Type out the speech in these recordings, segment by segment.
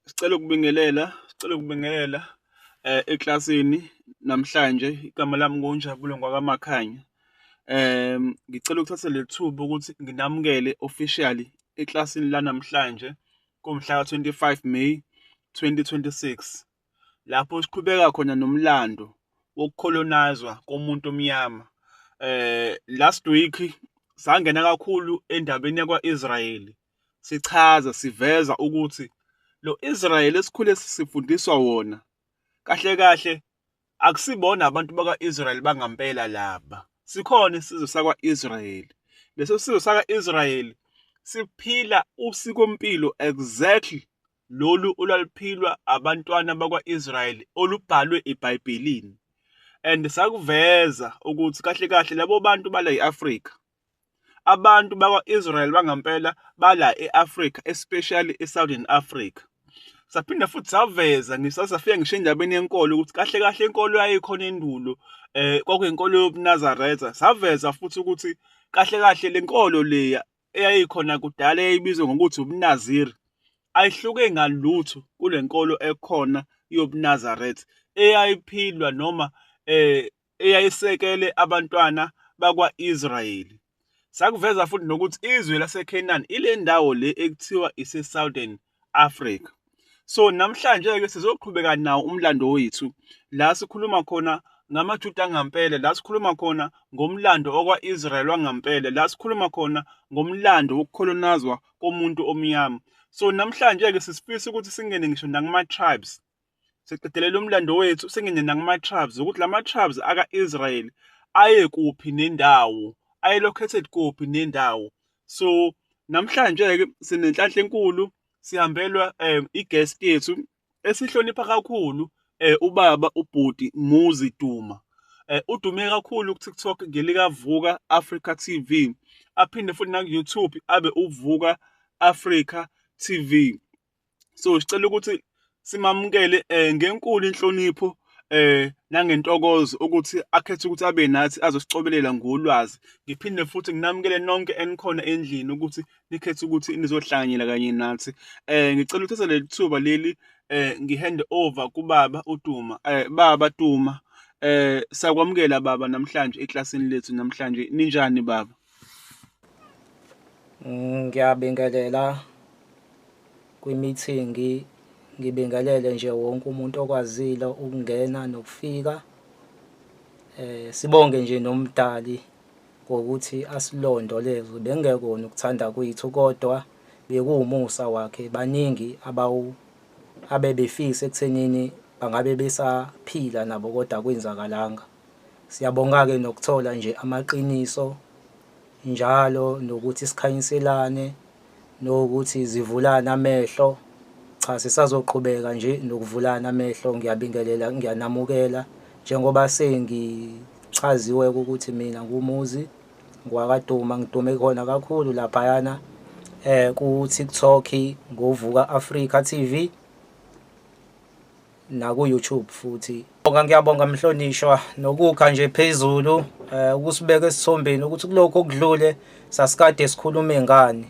Sicela ukubingelela, sicela ukubingelela eklasini namhlanje. Igama lami nguNjabulo ngwakaMakhanya. Ngicela ukuthatha leli thuba ukuthi nginamukele officially eklasini lanamhlanje kuwumhla ka-25 May 2026, lapho siqhubeka khona nomlando wokukholonayizwa komuntu omnyama. Last week sangena kakhulu endabeni yakwa-Israyeli, sichaza siveza ukuthi lo Israel esikhule sifundiswa wona kahle kahle akusibona abantu bakwa-Israel bangampela laba. Sikhona isizwe sakwa-Israel. Leso sizwe sakwa-Israel siphila usikompilo exactly lolu olwaluphilwa abantwana bakwa-Israel olubhalwe eBhayibhelini. And sakuveza ukuthi kahle kahle labo bantu bala e-Afrika, abantu bakwa-Israel bangampela bala e-Afrika, especially e-Southern Africa. Saphinda futhi saveza ngisho safika ngisho endabeni yenkolo ukuthi kahle kahle inkolo yayikhona endulo kwakuyinkolo yobuNazaretha. Saveza futhi ukuthi kahle kahle le nkolo leya eyayikhona kudala eyayibizwa ngokuthi ubuNaziri ayihluke ngalutho kule nkolo ekhona yobuNazaretha eyayiphilwa noma eyayisekele abantwana bakwa-Israyeli. Sakuveza futhi nokuthi izwe laseKhenani ile ndawo le ekuthiwa ise-Southern Africa. So namhlanje-ke sizoqhubeka nawo umlando wethu la sikhuluma khona ngamaJuda angampela, la sikhuluma khona ngomlando wakwa-Israel wangampela, la sikhuluma khona ngomlando wokukholonazwa komuntu omnyama. So namhlanje-ke sisifisa ukuthi singene ngisho nakuma-tribes, siqedelela umlando wethu singene nakuma-tribes ukuthi lama-tribes aka-Israel aye kuphi nendawo, aye located kuphi nendawo. So namhlanje-ke sinenhlanhla enkulu, sihambelwa i-guest yethu esihlonipha kakhulu, ubaba ubhuti Muzi Duma. Udume kakhulu ku-TikTok ngelika Vuka Africa TV, aphinde futhi naku-YouTube abe uVuka Africa TV. So sicela ukuthi simamukele ngenkulu inhlonipho nangentokozo ukuthi akhethe ukuthi abe nathi azosicobelela ngolwazi. Ngiphinde futhi nginamukele nonke enikhona endlini ukuthi nikhethe ukuthi nizohlanganyela kanye nathi. Ngicela ukuthatha leli thuba leli ngi-hand over kubaba uDuma. Baba Duma, siyakwamukela baba namhlanje eklasini lethu namhlanje. Ninjani baba? Ngiyabingelela kwimithingi, ngibingelele nje wonke umuntu okwazile ukungena nokufika. Sibonge nje noMdali ngokuthi asilondoloze, bekungekona ukuthanda kwethu kodwa bekuwumusa wakhe. Baningi abebefisa ekuthenini bangabe besaphila nabo kodwa akwenzakalanga. Siyabonga-ke nokuthola nje amaqiniso njalo nokuthi sikhanyiselane nokuthi zivulane amehlo. Cha, sisazoqhubeka nje nokuvulana amehlo. Ngiyabingelela, ngiyanamukela njengoba sengichaziwe ukuthi mina nguMuzi ngwakaDuma, ngidume khona kakhulu laphayana ku-TikTok ngoVuka Africa TV naku-YouTube futhi. Ngiyabonga mhlonishwa nokukha nje phezulu ukusibeka esithombeni ukuthi kulokhu okudlule sasikade sikhulume ngani.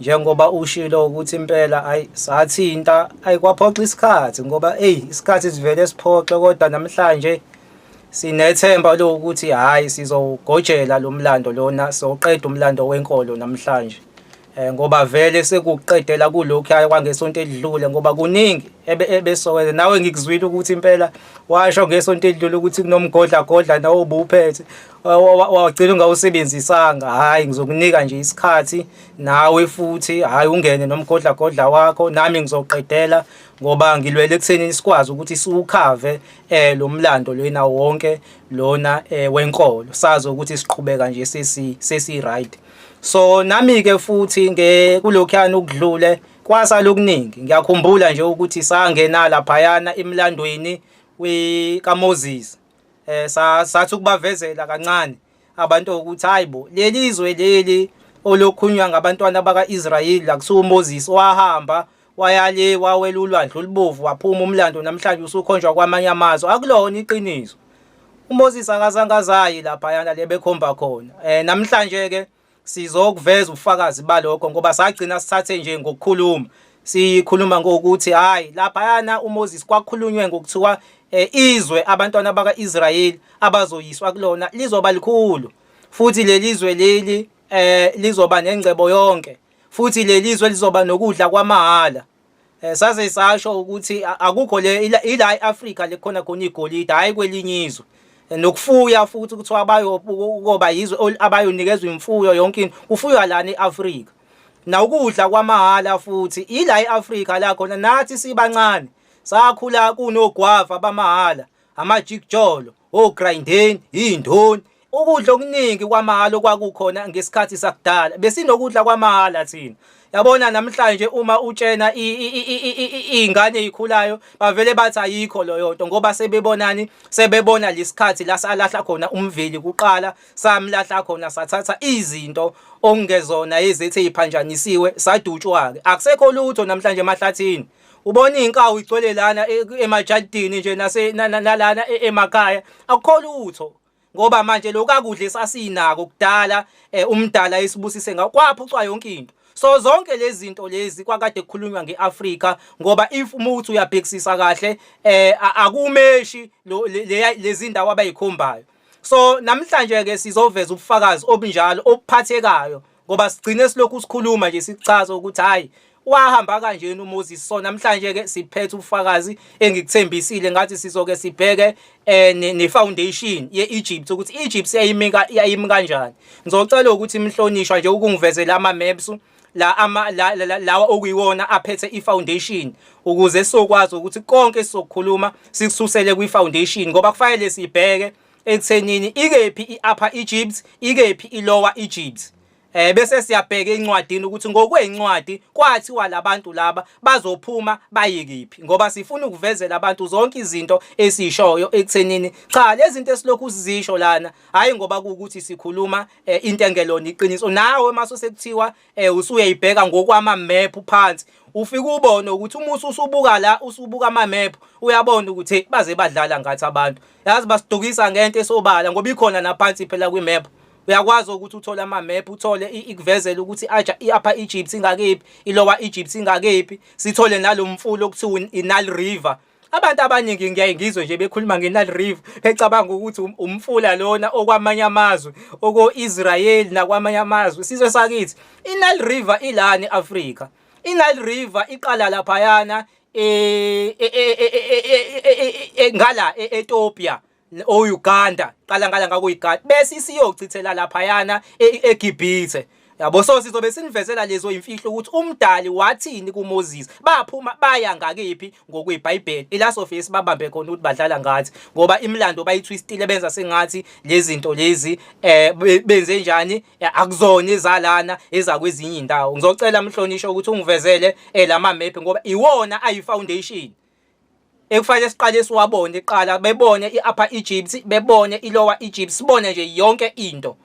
Njengoba ushilo ukuthi impela ayi sathinta ayi kwaphoxa isikhathi ngoba eyi isikhathi sivele siphoxe, kodwa namhlanje sinethemba lokuthi hhayi sizowugojela lo mlando lona, soqeda umlando wenkolo namhlanje. Ngoba vele sekuqedela kulokhu kwangesonto elidlule ngoba kuningi ebesokwenza. Nawe ngikuzwile ukuthi impela washo ngesonto elidlule ukuthi kunomgodlagodla nawe ubuwuphethe wagcina ungawusebenzisanga. Hhayi, ngizokunika nje isikhathi nawe futhi hhayi ungene nomgodlagodla wakho, nami ngizoqedela ngoba ngilwele ekutheni sikwazi ukuthi siwukhave lo mlando lena wonke lona wenkolo, sazi ukuthi siqhubeka nje sesi right. So nami-ke futhi kulokhuyana okudlule kwasala okuningi. Ngiyakhumbula nje ukuthi sangena laphayana emlandweni kaMoses, sathi ukubavezela kancane abantu ukuthi hayi bo, leli zwe leli olokhunywa ngabantwana baka-Israyeli la kuthiwa uMoses wahamba waya le wawela ulwandle olubovu waphuma, umlando namhlanje usukhonjwa kwamanye amazwe. Akulona iqiniso. UMoses akazange azaye laphayana le bekhomba khona. Namhlanje-ke sizokuveza ubufakazi balokho ngoba sagcina sithathe nje ngokukhuluma. Sikhuluma ngokuthi hayi laphayana uMoses kwakhulunywe ngokuthiwa izwe abantwana baka-Israyeli abazoyiswa kulona lizoba likhulu futhi lelizwe leli lizoba nengcebo yonke futhi lelizwe lizoba nokudla kwamahhala. Saze sasho ukuthi akukho le ila e-Afrika lekhona khona igolide hhayi kwelinye izwe. Nokufuya futhi kuthiwa bayokoba yizwe abayonikezwa imfuyo yonke into kufuywa lana e-Afrika. Nawukudla kwamahhala futhi ila e-Afrika la khona nathi sibancane sakhula kunogwava bamahhala amajikijolo ogrindeni indoni ukudla okuningi kwamahhala okwakukhona ngesikhathi sakudala besinokudla kwamahhala thina yabona namhlanje uma utshena izingane ezikhulayo bavele bathi ayikho leyo nto ngoba sebebonani sebebona lesikhathi la salahla khona umveli kuqala samlahla khona sathatha izinto okungezona ezethu eziphanjanisiwe sadutshwa-ke akusekho lutho namhlanje emahlathini ubona iy'nkawu igcwele lana emajadini nje nalana emakhaya akukho lutho ngoba manje lokhu akudla esasinako kudala umdala esibusise ngawo kwaphucwa yonke into. So zonke lezi zinto lezi kwakade kukhulunywa ngeAfrika ngoba if uma uthi uyabhekisisa kahle akumeshi lezi ndawo abayikhombayo. So namhlanje ke sizoveza ubufakazi obunjalo obuphathekayo ngoba sigcine silokhu sikhuluma nje sichaza ukuthi hayi wahamba kanjena uMoses. So namhlanje ke siphethe ubufakazi engikuthembisile ngathi sizoke sibheke ne foundation ye-Egypt ukuthi i-Egypt yayimika yayimi kanjani. Ngizocela ukuthi imhlonishwa nje ukungivezela ama maps la ama lawa okuyiwona aphethe i-foundation ukuze sizokwazi ukuthi konke sizokukhuluma sikususele kwi-foundation ngoba kufanele sibheke ekuthenini ikephi i-Upper Egypt ikephi i-Lower Egypt. Bese siyabheka encwadini ukuthi ngokwencwadi kwathiwa labantu laba bazophuma baye kephi ngoba sifuna ukuvezela abantu zonke izinto esishoyo ekuthenini cha lezi zinto esilokhu sizisho lana hayi ngoba kuwukuthi sikhuluma into engelona iqiniso. Nawe mase sekuthiwa usuyayibheka ngokwama map phansi ufike ubone ukuthi uma usubuka la usubuka ama map uyabona ukuthi baze badlala ngathi abantu yazi basidukisa ngento esobala ngoba ikhona naphansi phela kwi map. Uyakwazi ukuthi uthole ama map uthole ikuvezele ukuthi aja i-Upper Egypt ingakephi i-Lower Egypt ingakephi sithole nalomfula okuthiwa i-Nile River. Abantu abaningi ngiyaye ngizwe nje bekhuluma nge-Nile River becabanga ukuthi umfula lona okwamanye amazwe oko-Israel nakwamanye amazwe. Sizwe sakithi i-Nile River ilana e-Afrika. I-Nile River iqala laphayana ngala e-Ethiopia o-Uganda qala ngala ngaku-Uganda bese isiyochithela laphayana eGibhithe yabo. So sizobe sinivezela lezo imfihlo ukuthi umdali wathini kuMoses baphuma baya ngakephi ngokweBhayibheli ila sofike sibabambe khona ukuthi badlala ngathi ngoba imilando bayithwistile benza sengathi lezi zinto lezi benze njani akuzona ezalana ezakwezinye indawo. Ngizocela mhlonishwa ukuthi ungivezele lama map ngoba iwona ayi foundation ekufanele siqale siwabone kuqala bebone i-Upper Egypt bebone i-Lower Egypt sibone nje yonke into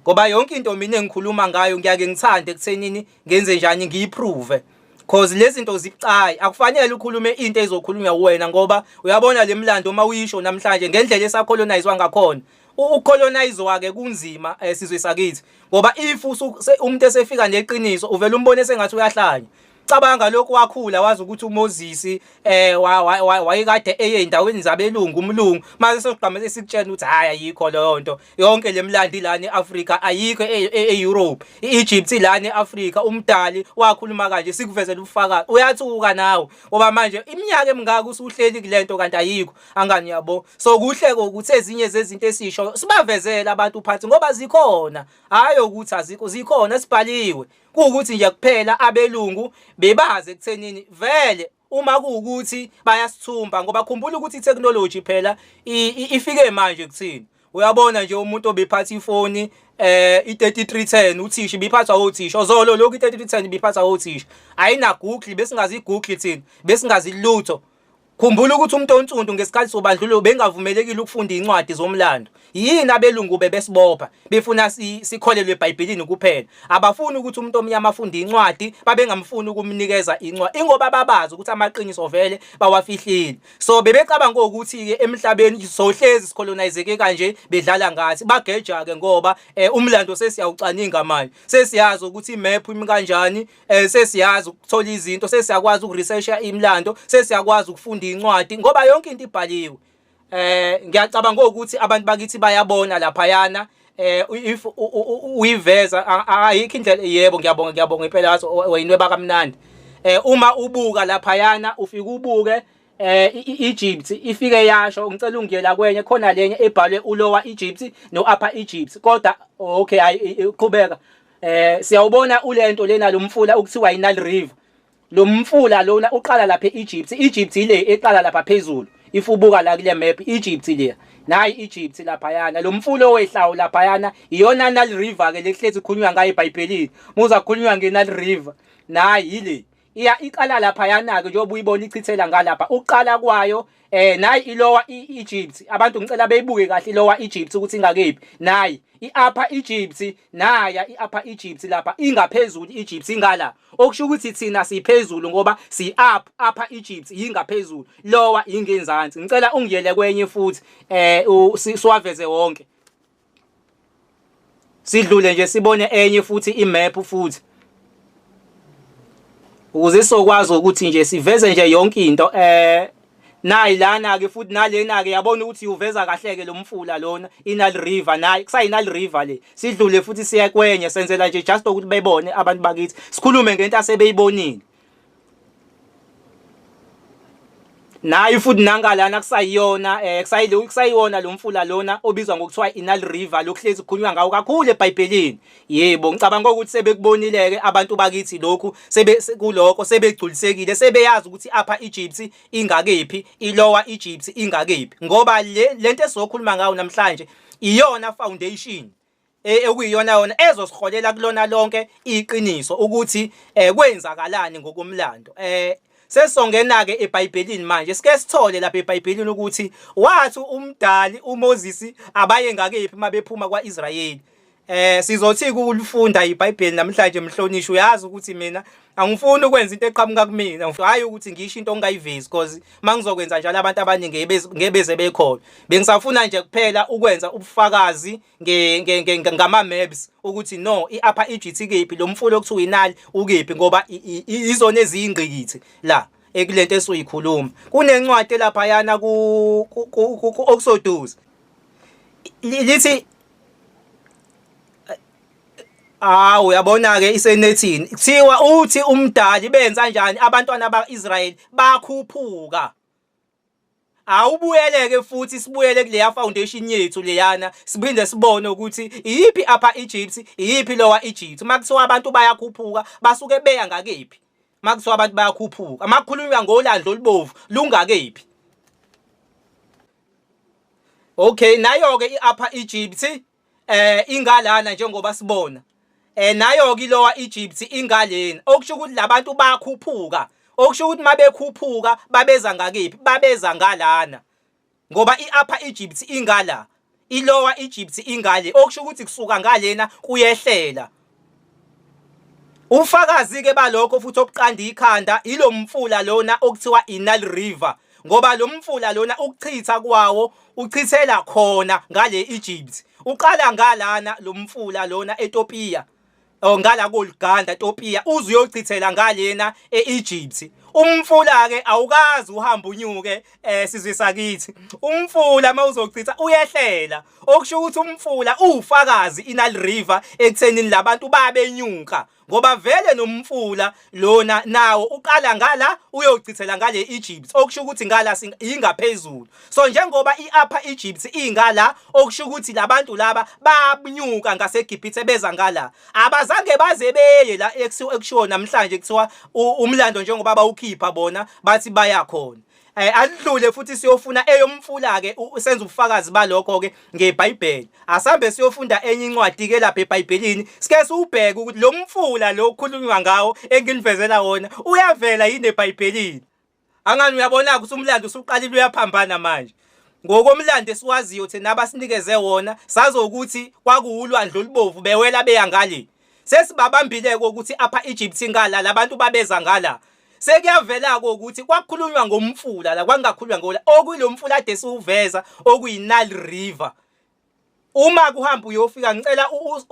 ngoba yonke into mina engikhuluma ngayo ngiyake ngithande ekuthenini ngenze njani ngiyiprove cause lezi zinto zibucayi akufanele ukhulume into ezokhulunywa uwena ngoba uyabona le mlando uma uyisho namhlanje ngendlela esacolonizwa ngakhona ukucolonizwa ke kunzima sizwe sakithi ngoba if umuntu esefika neqiniso uvela umbone sengathi uyahlanya. Cabanga lokhu wakhula wazi ukuthi uMoses wayekade eye endaweni zabelungu umlungu mase soqhamuka esikutshela ukuthi hayi ayikho leyo nto yonke lemlando ilana eAfrika ayikho eEurope iEgypt ilana eAfrika umdali wakhuluma kanje sikuvezela ubufakazi uyathuka nawe ngoba manje iminyaka emingaka usuhleli kulento kanti ayikho angani yabo. So kuhle ukuthi ezinye zezinto esisho sibavezele abantu phansi ngoba zikhona hayi ukuthi azikho zikhona sibhaliwe kuwukuthi nje kuphela abelungu bebazi ekuthenini vele uma kuwukuthi bayasithumba ngoba khumbula ukuthi i-technology phela ifike manje kuthini. Uyabona nje umuntu obephatha ifoni i-3310 uthisha ibiphathwa othisha ozolo lokhu i-3310 ibiphathwa othisha ayina Google besingazi Google thina besingazi lutho. Khumbula ukuthi umuntu onsundu ngesikhathi sobandlululo bengavumelekile ukufunda incwadi zomlando. Yini abelungu bebesibopha befuna sikholelwe eBhayibhelini kuphela. Abafuni ukuthi umuntu omnyama afunde incwadi, babengamfuni ukumnikeza incwadi. Ingoba babazi ukuthi amaqiniso vele bawafihlile. So bebecabanga ukuthi-ke emhlabeni sohlezi sikholonayizeke kanje bedlala ngathi. Bageja-ke ngoba umlando sesiyawucwaninga manje. Sesiyazi ukuthi imephu imi kanjani, sesiyazi ukuthola izinto, sesiyakwazi ukuresearcha imilando, sesiyakwazi ukufunda incwadi ngoba yonke into ibhaliwe. Ngiyacabanga ukuthi abantu bakithi bayabona laphayana if uyiveza ayikho indlela. Yebo, ngiyabonga, ngiyabonga impela, yazi wayinweba kamnandi. Uma ubuka laphayana ufike ubuke i-Egypt ifike yasho, ngicela ungiyela kwenye khona lenye ebhalwe uLower Egypt no-Upper Egypt, kodwa okay, ayi uqhubeka. Siyawubona ulento lena lomfula okuthiwa iNile River. Lo mfula lona uqala lapha e-Egypt. Egypt ile eqala lapha phezulu. If ubuka la kule map, Egypt le. Nayi Egypt laphayana. Lo mfula owehlawo laphayana iyona Nile River ke lekuhlezi kukhulunywa ngayo eBhayibhelini. Muza kukhulunywa ngeNile River. Nayi ile. Iya iqala laphayana ke njengoba uyibona ichithela ngalapha. Uqala kwayo nayi iLower Egypt. Abantu ngicela beyibuke kahle iLower Egypt ukuthi ingakephi. Nayi iUpper Egypt, naya iUpper Egypt lapha ingaphezulu Egypt ingala. Okusho ukuthi thina siphezulu ngoba si up Upper Egypt yingaphezulu, Lower ingenzansi. Ngicela ungiyele kwenye futhi siwaveze wonke. Sidlule nje sibone enye futhi imap futhi. Ukuze sizokwazi ukuthi nje siveze nje yonke into. Nayi lana ke futhi nalena ke yabona ukuthi uveza kahle ke lo mfula lona iNile River, nayi kusayiNile River le. Sidlule futhi siye kwenye, senzela nje just ukuthi bebone abantu bakithi, sikhulume ngento asebeyibonile. Nayi futhi nangalana kusayiyona kusayilo kusayiwona lo mfula lona obizwa ngokuthiwa iNile River, lokuhlezi kukhulunywa ngawo kakhulu eBhayibhelini. Yebo, ngicabanga ukuthi sebekubonile ke abantu bakithi lokhu, sebe kuloko sebegculisekile, sebeyazi ukuthi Upper Egypt ingakephi, iLower Egypt ingakephi, ngoba le lento esizokhuluma ngayo namhlanje iyona foundation ekuyiyona yona ezosiholela kulona lonke iqiniso ukuthi kwenzakalani ngokomlando. Sesongena ke eBhayibhelini manje, sike sithole lapha eBhayibhelini ukuthi wathi umdali uMoses abaye ngakephi mabephuma kwaIsrayeli. Sizothi kulifunda iBhayibheli namhlanje mhlonishwa, uyazi ukuthi mina angifuni ukwenza into eqhamuka kumina, hayi ukuthi ngisho into ongayivezi, because mangizokwenza njalo abantu abaningi ngebeze bekholwa. Bengisafuna nje kuphela ukwenza ubufakazi ngama maps ukuthi no iUpper Egypt ikephi, lo mfula okuthiwa iNile ukephi, ngoba izona eziyingqikithi la ekulento esuyikhuluma. Kunencwadi lapha yana ku Exodus lithi, awu uyabona ke isenethini, kuthiwa uthi umdali benza njani abantwana baIsrael bakhuphuka. Awubuyeleke futhi sibuyele kuleya foundation yethu leyana, siphinde sibone ukuthi iyiphi Upper Egypt, iyiphi Lower Egypt. Makuthiwa abantu bayakhuphuka basuke beya ngakephi? Makuthiwa abantu bayakhuphuka, makukhulunywa ngolwandle olubovu lungakephi? Okay, nayo ke iUpper Egypt ingalana njengoba sibona. Nayo ke iLower Egypt ingalena, okusho ukuthi labantu bakhuphuka, okusho ukuthi mabekhuphuka babeza ngakephi? Babeza ngalana, ngoba iUpper Egypt ingala, iLower Egypt ingale, okusho ukuthi kusuka ngalena kuyehlela. Ufakazi ke balokho futhi obuqanda ikhanda ilomfula lona okuthiwa iNile River, ngoba lo mfula lona ukuchitha kwawo uchithela khona ngale Egypt. Uqala ngalana lo mfula lona eTopiya, ngala koLuganda Topiya, uze uyochithela ngalena eEgypt. Umfula ke awukazi uhamba unyuke, sizwe sakithi. Umfula mawuzochitha uyehlela, okusho ukuthi umfula uwufakazi iNile River ekuthenini labantu babenyuka, ngoba vele nomfula lona nawo uqala ngala uyochithela ngale Egypt, okusho ukuthi ngala ingaphezulu. So njengoba iUpper Egypt ingala, okusho ukuthi labantu laba babunyuka ngaseGibhithe beza ngala, abazange baze beye la ekushiwo namhlanje kuthiwa umlando njengoba bawukhipha bona bathi baya khona. Alidlule futhi siyofuna eyomfula ke, senza ubufakazi balokho ke ngeBhayibheli. Asambe siyofunda enye incwadi ke lapha eBhayibhelini, sike siubheke ukuthi lo mfula lo okhulunywa ngawo enginivezela wona uyavela yini eBhayibhelini. Angani uyabona ukuthi umlando usuqalile uyaphambana manje. Ngokomlando esiwaziyo thina abasinikeze wona sazokuthi kwakuwulwandle olubovu bewela beya ngale. Sesibabambile-ke ukuthi apha Egypt ngala labantu babeza ngala. Sekuyavela-ke ukuthi kwakukhulunywa ngomfula la kwakungakhulunywa ngola okuyilo mfula ade siwuveza okuyi-Nile River. Uma kuhamba uyofika ngicela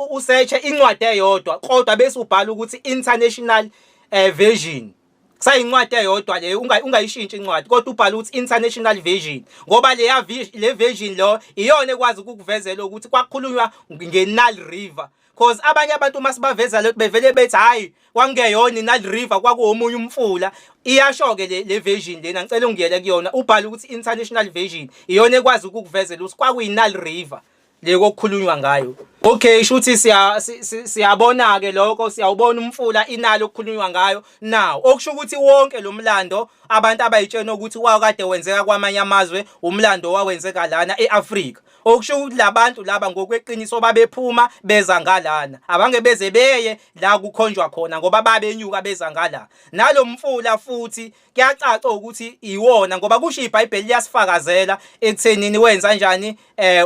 usearch incwadi eyodwa kodwa bese ubhala ukuthi international version. Kusayincwadi eyodwa leyo ungayishintshi incwadi kodwa ubhala ukuthi international version ngoba leya le version lo iyona ekwazi ukukuvezela ukuthi kwakukhulunywa nge-Nile River. Cause abanye abantu uma sibaveza lokhu bevele bethi hayi kwakungeyona iNile River kwakuwomunye umfula. Iyasho-ke le version lena ngicela ungiyele kuyona ubhale ukuthi international version iyona ekwazi ukukuvezela ukuthi kwakuyiNile River le kokukhulunywa ngayo. Okay shuthi siya siyabona ke lokho siyawubona umfula inali okukhulunywa ngayo now okusho ukuthi wonke lo mlando abantu abayitshena ukuthi wawukade wenzeka kwamanye amazwe umlando wawenzeka lana eAfrika. Okusho ukuthi labantu laba ngokweqiniso babephuma beza ngalana. Abange beze beye la kukhonjwa khona ngoba babenyuka beza ngala. Nalomfula futhi kuyacaca ukuthi iwona ngoba kusho iBhayibheli liyasifakazela ekuthenini wenza njani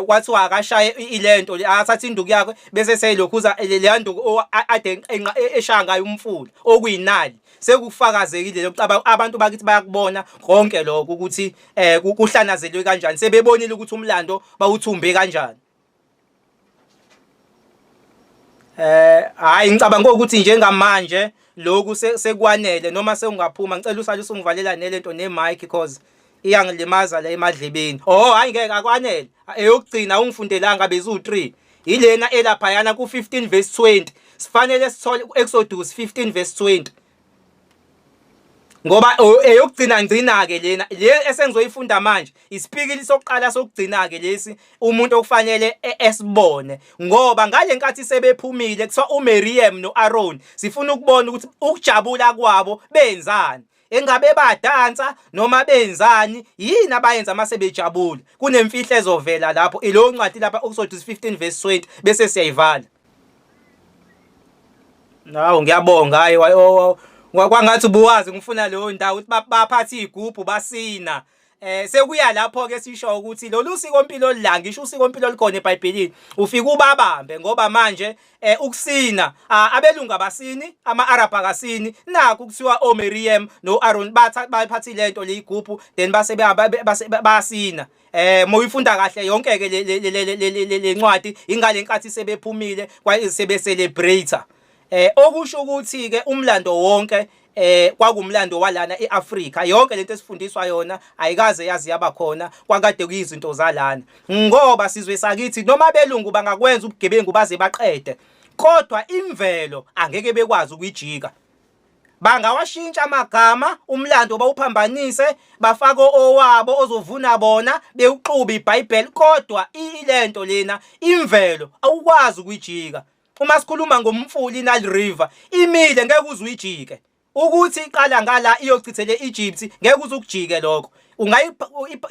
kwathiwa akashaye ilento athatha induku yakhe bese seyilokhuza leya nduku ade eshaya ngayo umfula okuyinali. Sekufakazekile lokhu abantu bakithi bayakubona konke lokho ukuthi kuhlanazelwe kanjani sebebonile ukuthi umlando bawuthumbe kanjani. Hayi ngicabanga ukuthi njengamanje lokhu sekwanele noma sewungaphuma ngicela usale usungivalela nelento ne mic because iyangilimaza la emadlebeni. Oh hayi ngeke akwanele. Eyokugcina ungifundelanga bezu 3. Ilena elaphayana ku 15 verse 20. Sifanele sithole ku Exodus 15 verse 20. Ngoba eyokugcina ngcina ke lena le esengizoyifunda manje isipikili sokuqala sokugcina ke lesi umuntu okufanele esibone ngoba ngale nkathi sebephumile kuthiwa uMiriam noAron sifuna ukubona ukuthi ukujabula kwabo benzani engabe badansa noma benzani yini abayenza mase bejabula kunemfihlo ezovela lapho ileyo ncwadi lapha Exodus 15 verse 20 bese siyayivala. Hawu ngiyabonga hayi kwangathi ubuwazi ngifuna leyo ndawo ukuthi baphathe igubhu basina. Sekuya lapho ke sisho ukuthi lolu siko mpilo la ngisho usiko mpilo olukhona eBhayibhelini ufika ubabambe ngoba manje ukusina abelungu abasini ama-Arab akasini nakhu kuthiwa oMiriam no-Aaron baphatha lento leyigubhu then base bayasina. Moyifunda kahle yonke ke le ncwadi ingale nkathi sebephumile sebe celebrate. Okusho ukuthi ke umlando wonke kwakumlando walana eAfrika yonke lento esifundiswa yona ayikaze yazi yaba khona kwakade kuyizinto zalana ngoba sizwe sakithi noma abelungu bangakwenza ubugebengu baze baqede kodwa imvelo angeke bekwazi ukuyijika. Bangawashintsha amagama umlando bawuphambanise bafake owabo ozovuna bona bewuxube iBhayibheli kodwa ilento lena imvelo awukwazi ukuyijika. Uma sikhuluma ngomfula iNile River imile ngeke uze uyijike. Ukuthi iqala ngala iyochithele e-Egypt ngeke uze ukujike lokho.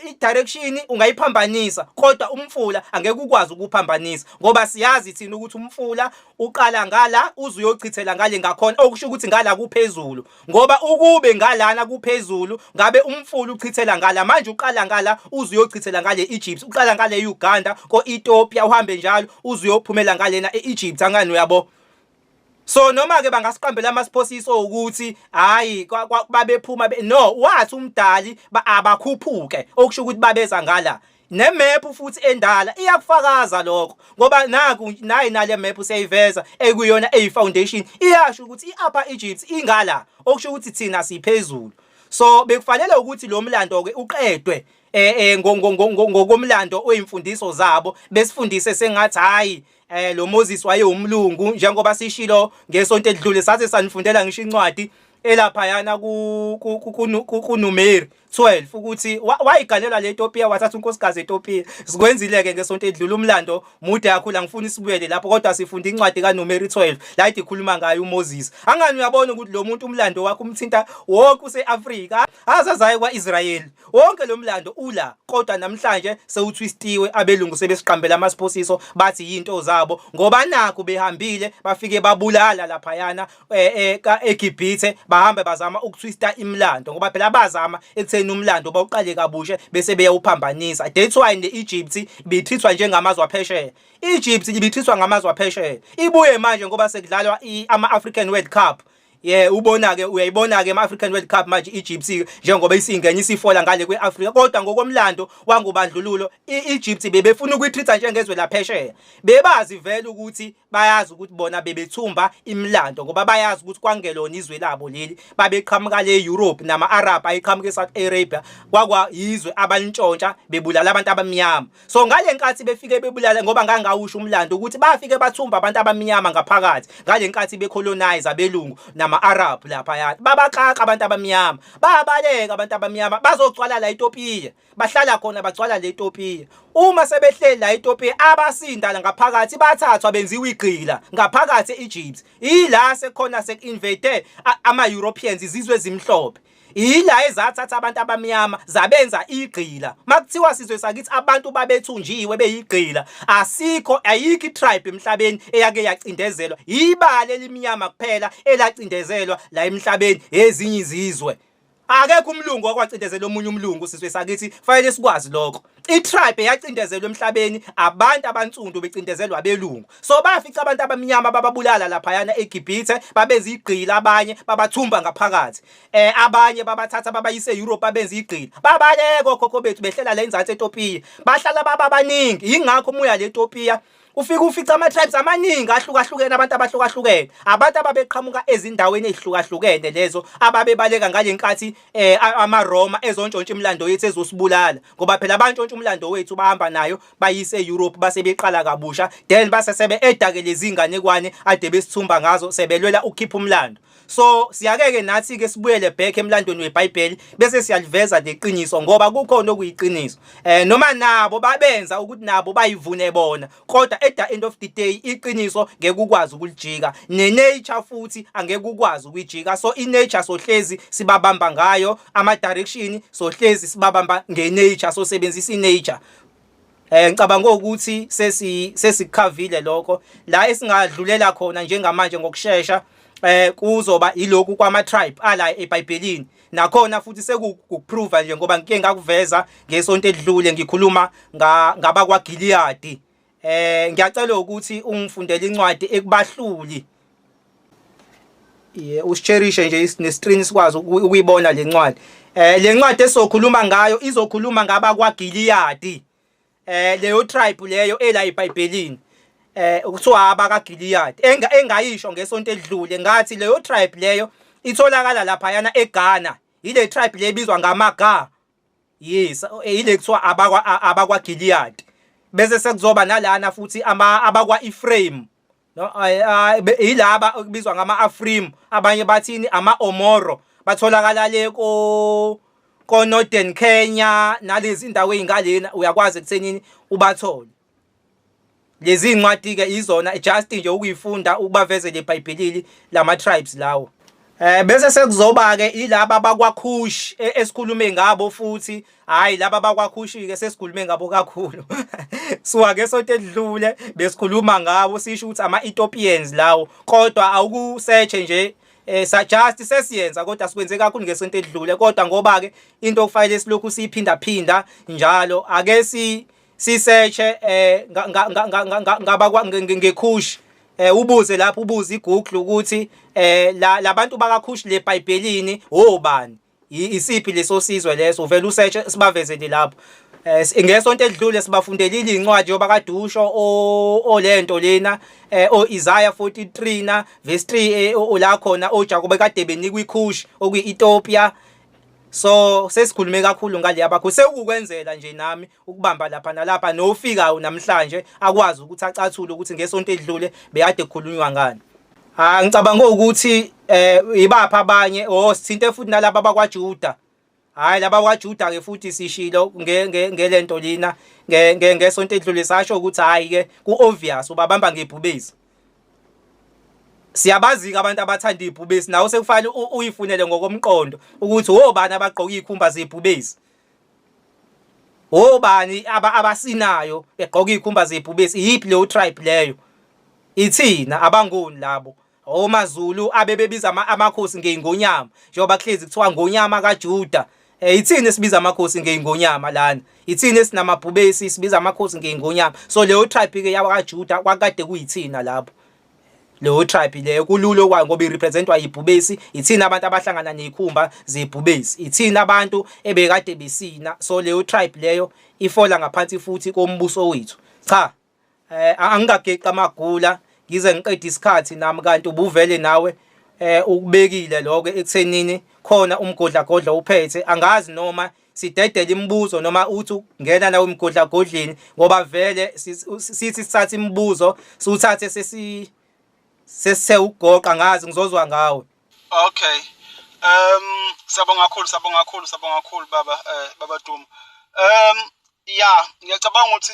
I-direction ungayiphambanisa kodwa umfula angeke ukwazi ukuphambanisa ngoba siyazi thina ukuthi umfula uqala ngala uze uyochithela ngale ngakhona okusho ukuthi ngala kuphezulu ngoba ukube ngalana kuphezulu ngabe umfula uchithela ngala manje uqala ngala uze uyochithela ngale Egypt uqala ngale Uganda ko-Ethiopia uhambe njalo uze uyophumela ngalena e-Egypt angani uyabo. So noma ke bangasiqambela amasiphosiso ukuthi hayi babephuma no wathi umdali abakhuphuke okusho ukuthi babeza ngala nemap futhi endala iyakufakaza lokho ngoba naku nayi nale map siyayiveza ekuyona eyi foundation iyasho ukuthi iUpper Egypt ingala okusho ukuthi thina siphezulu. So bekufanele ukuthi lo mlando ke uqedwe ngokomlando oyimfundiso zabo besifundise sengathi hayi lo Moses wayewumlungu njengoba sishilo ngesonto edlule saze sanifundela ngisho incwadi elaphayana kuNumeri 12 ukuthi wayiganelwa le Ethiopia wathatha unkosikazi eEthiopia. Sikwenzile ke ngesonto edlule umlando mude kakhulu angifuni sibuyele lapho kodwa sifunda incwadi kaNumeri 12 la ikhuluma ngayo uMoses. Angani uyabona ukuthi lo muntu umlando wakhe umthinta wonke useAfrika azazaye kwaIsrayeli. Wonke lo mlando ula kodwa namhlanje sewuthwistiwe abelungu sebesiqambela amasiphosiso bathi yinto zabo ngoba nakhu behambile bafike babulala laphayana eGibhithe. Bahambe bazama ukutwista imilando ngoba phela bazama ekutheni umlando bawuqale kabusha bese beyawuphambanisa. That's why ne-Egypt ibithithwa njengamazwe aphesheya. Egypt ibithithwa ngamazwe aphesheya. Ibuye manje ngoba sekudlalwa ama-African World Cup. Yeah, ubona ke, uyayibona ke ama-African World Cup manje Egypt njengoba isingena isifola ngale kwe-Afrika, kodwa ngokomlando wangobandlululo i-Egypt bebefuna ukuyitreat njengezwe laphesheya. Bebazi vele ukuthi bayazi ukuthi bona bebethumba imilando ngoba bayazi ukuthi kwangelona izwe labo leli, babeqhamuka le Europe nama-Arab ayeqhamuka eSouth Arabia, kwakwa yizwe abalintshontsha bebulala abantu abamnyama. So ngale nkathi befike bebulala, ngoba ngangawusho umlando ukuthi bafike bathumba abantu abamnyama ngaphakathi ngale nkathi becolonize abelungu nama-Arab laphaya, babakaka abantu abamnyama, babaleka abantu abamnyama bazogcwala la eTopiya, bahlala khona bagcwala le Ethiopia. Uma sebehleli la eTopiya, abasinda la ngaphakathi bathathwa benziwa igqila ngaphakathi e-Egypt. Ila sekhona sek-invade ama-Europeans, izizwe ezimhlophe ila ezathatha abantu abamnyama zabenza igqila. Makuthiwa sizwe sakithi abantu babethunjiwe beyigqila, asikho, ayikho itribe emhlabeni eyake yacindezelwa. Ibala elimnyama kuphela elacindezelwa la emhlabeni, ezinye izizwe akekho umlungu okwacindezela omunye umlungu. Sizwe sakithi, fanele sikwazi lokho. I-tribe eyacindezelwa emhlabeni abantu abansundu becindezelwa abelungu. So bafica abantu abamnyama bababulala laphayana eGibhithe, babenza igqila, abanye babathumba ngaphakathi, abanye babathatha babayise eEurope babenza igqila. Babaleka okhokho bethu behlela la enzansi eTopiya, bahlala baba baningi. Ingakho umuya le Ethiopia ufike ufica ama-tribes amaningi ahlukahlukene, abantu abahlukahlukene, abantu ababeqhamuka ezindaweni ezihlukahlukene lezo ababebaleka ngale nkathi amaRoma ezontshontsha imilando yethu ezosibulala, ngoba phela bantshontsha umlando wethu bahamba nayo bayise e-Europe, base beqala kabusha. Then base sebe edake lezi nganekwane ade besithumba ngazo sebelwela ukukhipha umlando. So siyake-ke nathi-ke sibuyele back emlandweni weBhayibheli bese siyaliveza neqiniso, ngoba kukhona okuyiqiniso, noma nabo babenza ukuthi nabo bayivune bona, kodwa at the end of the day iqiniso ngeke ukwazi ukulijika, ne-nature futhi angeke ukwazi ukuyijika. So i-nature sohlezi sibabamba ngayo ama-direction, sohlezi sibabamba nge-nature, sosebenzisa i-nature. Ngicabanga ukuthi sesikhavile lokho. La esingadlulela khona njengamanje ngokusheshsha kuzoba ilokhu kwama tribe ala eBhayibhelini. Nakhona futhi sekukuprova nje ngoba ngike ngakuveza ngesonto edlule ngikhuluma ngaba kwaGilead. Ngiyacela ukuthi ungifundele incwadi ekubahluli. Ye, usisherishe nje nescreen sikwazi ukuyibona le ncwadi. Le ncwadi esokhuluma ngayo izokhuluma ngaba kwaGilead. Leyo tribe leyo ela eBhayibhelini kuthiwa abakaGilead, engayisho ngesonto edlule ngathi leyo tribe leyo itholakala lapha yana eGhana. Ile tribe le ebizwa ngamaGa. Yes, ile kuthiwa abakwa Gilead. Bese sekuzoba nalana futhi ama abakwa Ephraim. No, ilaba okubizwa ngama-Afrim, abanye bathini ama-Omoro, batholakala le ko Northern Kenya nalezi indawo ezingalena, uyakwazi ekuthenini ubathole. Lezi incwadi ke izona just nje ukuyifunda ukubavezele eBhayibhelini lama tribes lawo. Bese sekuzoba ke ilaba bakwaKhush esikhulume ngabo futhi. Hayi, laba bakwaKhush ke sesikhulume ngabo kakhulu. Suka ke sonto edlule besikhuluma ngabo sisho ukuthi ama Ethiopians lawo, kodwa awukusearch nje sa just sesiyenza, kodwa sikwenze kakhulu ngesonto edlule. Kodwa ngoba ke into okufanele silokhu siyiphinda phinda njalo, ake si sisearche ngaba ngeKhush, ubuze lapho, ubuze iGoogle ukuthi la labantu bakaKhush leBhayibhelini obani, isiphi leso sizwe leso, uvela usearch sibavezele lapho. Ngesonto edlule sibafundelile incwadi yobakadusho olento lena o Isaiah 43 na verse 3, la khona oJakobe kade benikwa iKhush okuyi-Ethiopia. So sesikhulume kakhulu ngale abakho, sekukwenzela nje nami ukubamba lapha nalapha nofikayo namhlanje akwazi ukuthi acathule ukuthi ngesonto edlule beyade kukhulunywa ngani. Ah, ngicabanga ukuthi ibapha abanye oh sithinte futhi nalaba bakwaJuda. Hayi, laba kwaJuda ke futhi sishilo ngelento lina ngesonto edlule, sasho ukuthi hayi ke ku obvious ubabamba ngebhubesi. Siyabazi-ke abantu abathanda ibhubesi, nawe sekufanele uyifunele ngokomqondo ukuthi obani abagqoka izikhumba zebhubesi, obani abasinayo begqoka izikhumba zebhubesi, iyiphi leyo tribe leyo. Ithina abangoni labo. OmaZulu abebebiza amakhosi ngeyingonyama, njengoba kuhlezi kuthiwa ngonyama kaJuda. Ithini esibiza amakhosi ngeyingonyama lana? Ithini esinamabhubesi sibiza amakhosi ngeyingonyama? So leyo tribe ke yakwaJuda kwakade kuyithina lapho. Leyo tribe leyo kulula okwayo ngoba irepresentwa yibhubesi, ithina abantu abahlangana nezikhumba zebhubesi, ithina abantu ebekade besina. So leyo tribe leyo ifola ngaphansi futhi kombuso wethu. Cha, angingageqi amagula ngize ngiqede isikhathi nami, kanti ubuvele nawe ukubekile lokho ekuthenini khona umgodlagodla uphethe. Angazi noma sidedele imibuzo noma uthi ungena nawe emgodlagodleni, ngoba vele sithi sithatha imibuzo siwuthathe sesithe ukugoqa, ngazi ngizozwa ngawe. Okay. Siyabonga kakhulu, siyabonga kakhulu, siyabonga kakhulu baba, baba Duma. Ya, ngiyacabanga ukuthi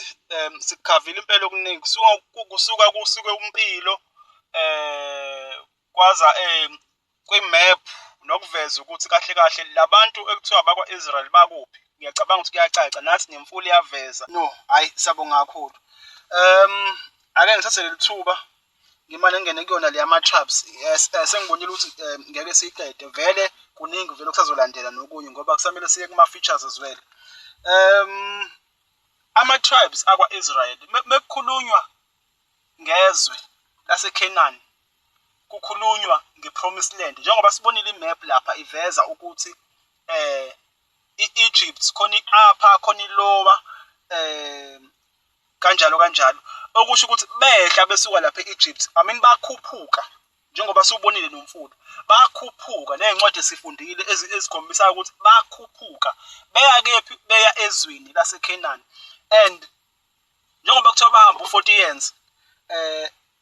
sikukhavile impela okuningi, kusuka kusuke umpilo kwaza kwi-map nokuveza ukuthi kahle kahle labantu ekuthiwa bakwa-Israel bakuphi. Ngiyacabanga ukuthi kuyacaca, nathi nemfulo iyaveza. No, hayi, siyabonga kakhulu. Ake ngithathe leli thuba ngimane ngingene kuyona le yama-tribes. Yes, sengibonile ukuthi ngeke siyiqede vele, kuningi vele okusazolandela nokunye ngoba kusamele siye kuma-features as well. Ama-tribes akwa-Israel, mekukhulunywa ngezwe laseCanaan, kukhulunywa nge-Promised Land, njengoba sibonile i-map lapha iveza ukuthi i-Egypt khona, i-upper khona, i-lower, kanjalo kanjalo, okusho ukuthi behla besuka lapha e-Egypt, I mean bakhuphuka njengoba siwubonile nomfula, bakhuphuka ney'ncwadi esifundile ezikhombisayo ukuthi bakhuphuka beya kephi, beya ezweni laseCanaan. And njengoba kuthiwa bahamba u-40 years,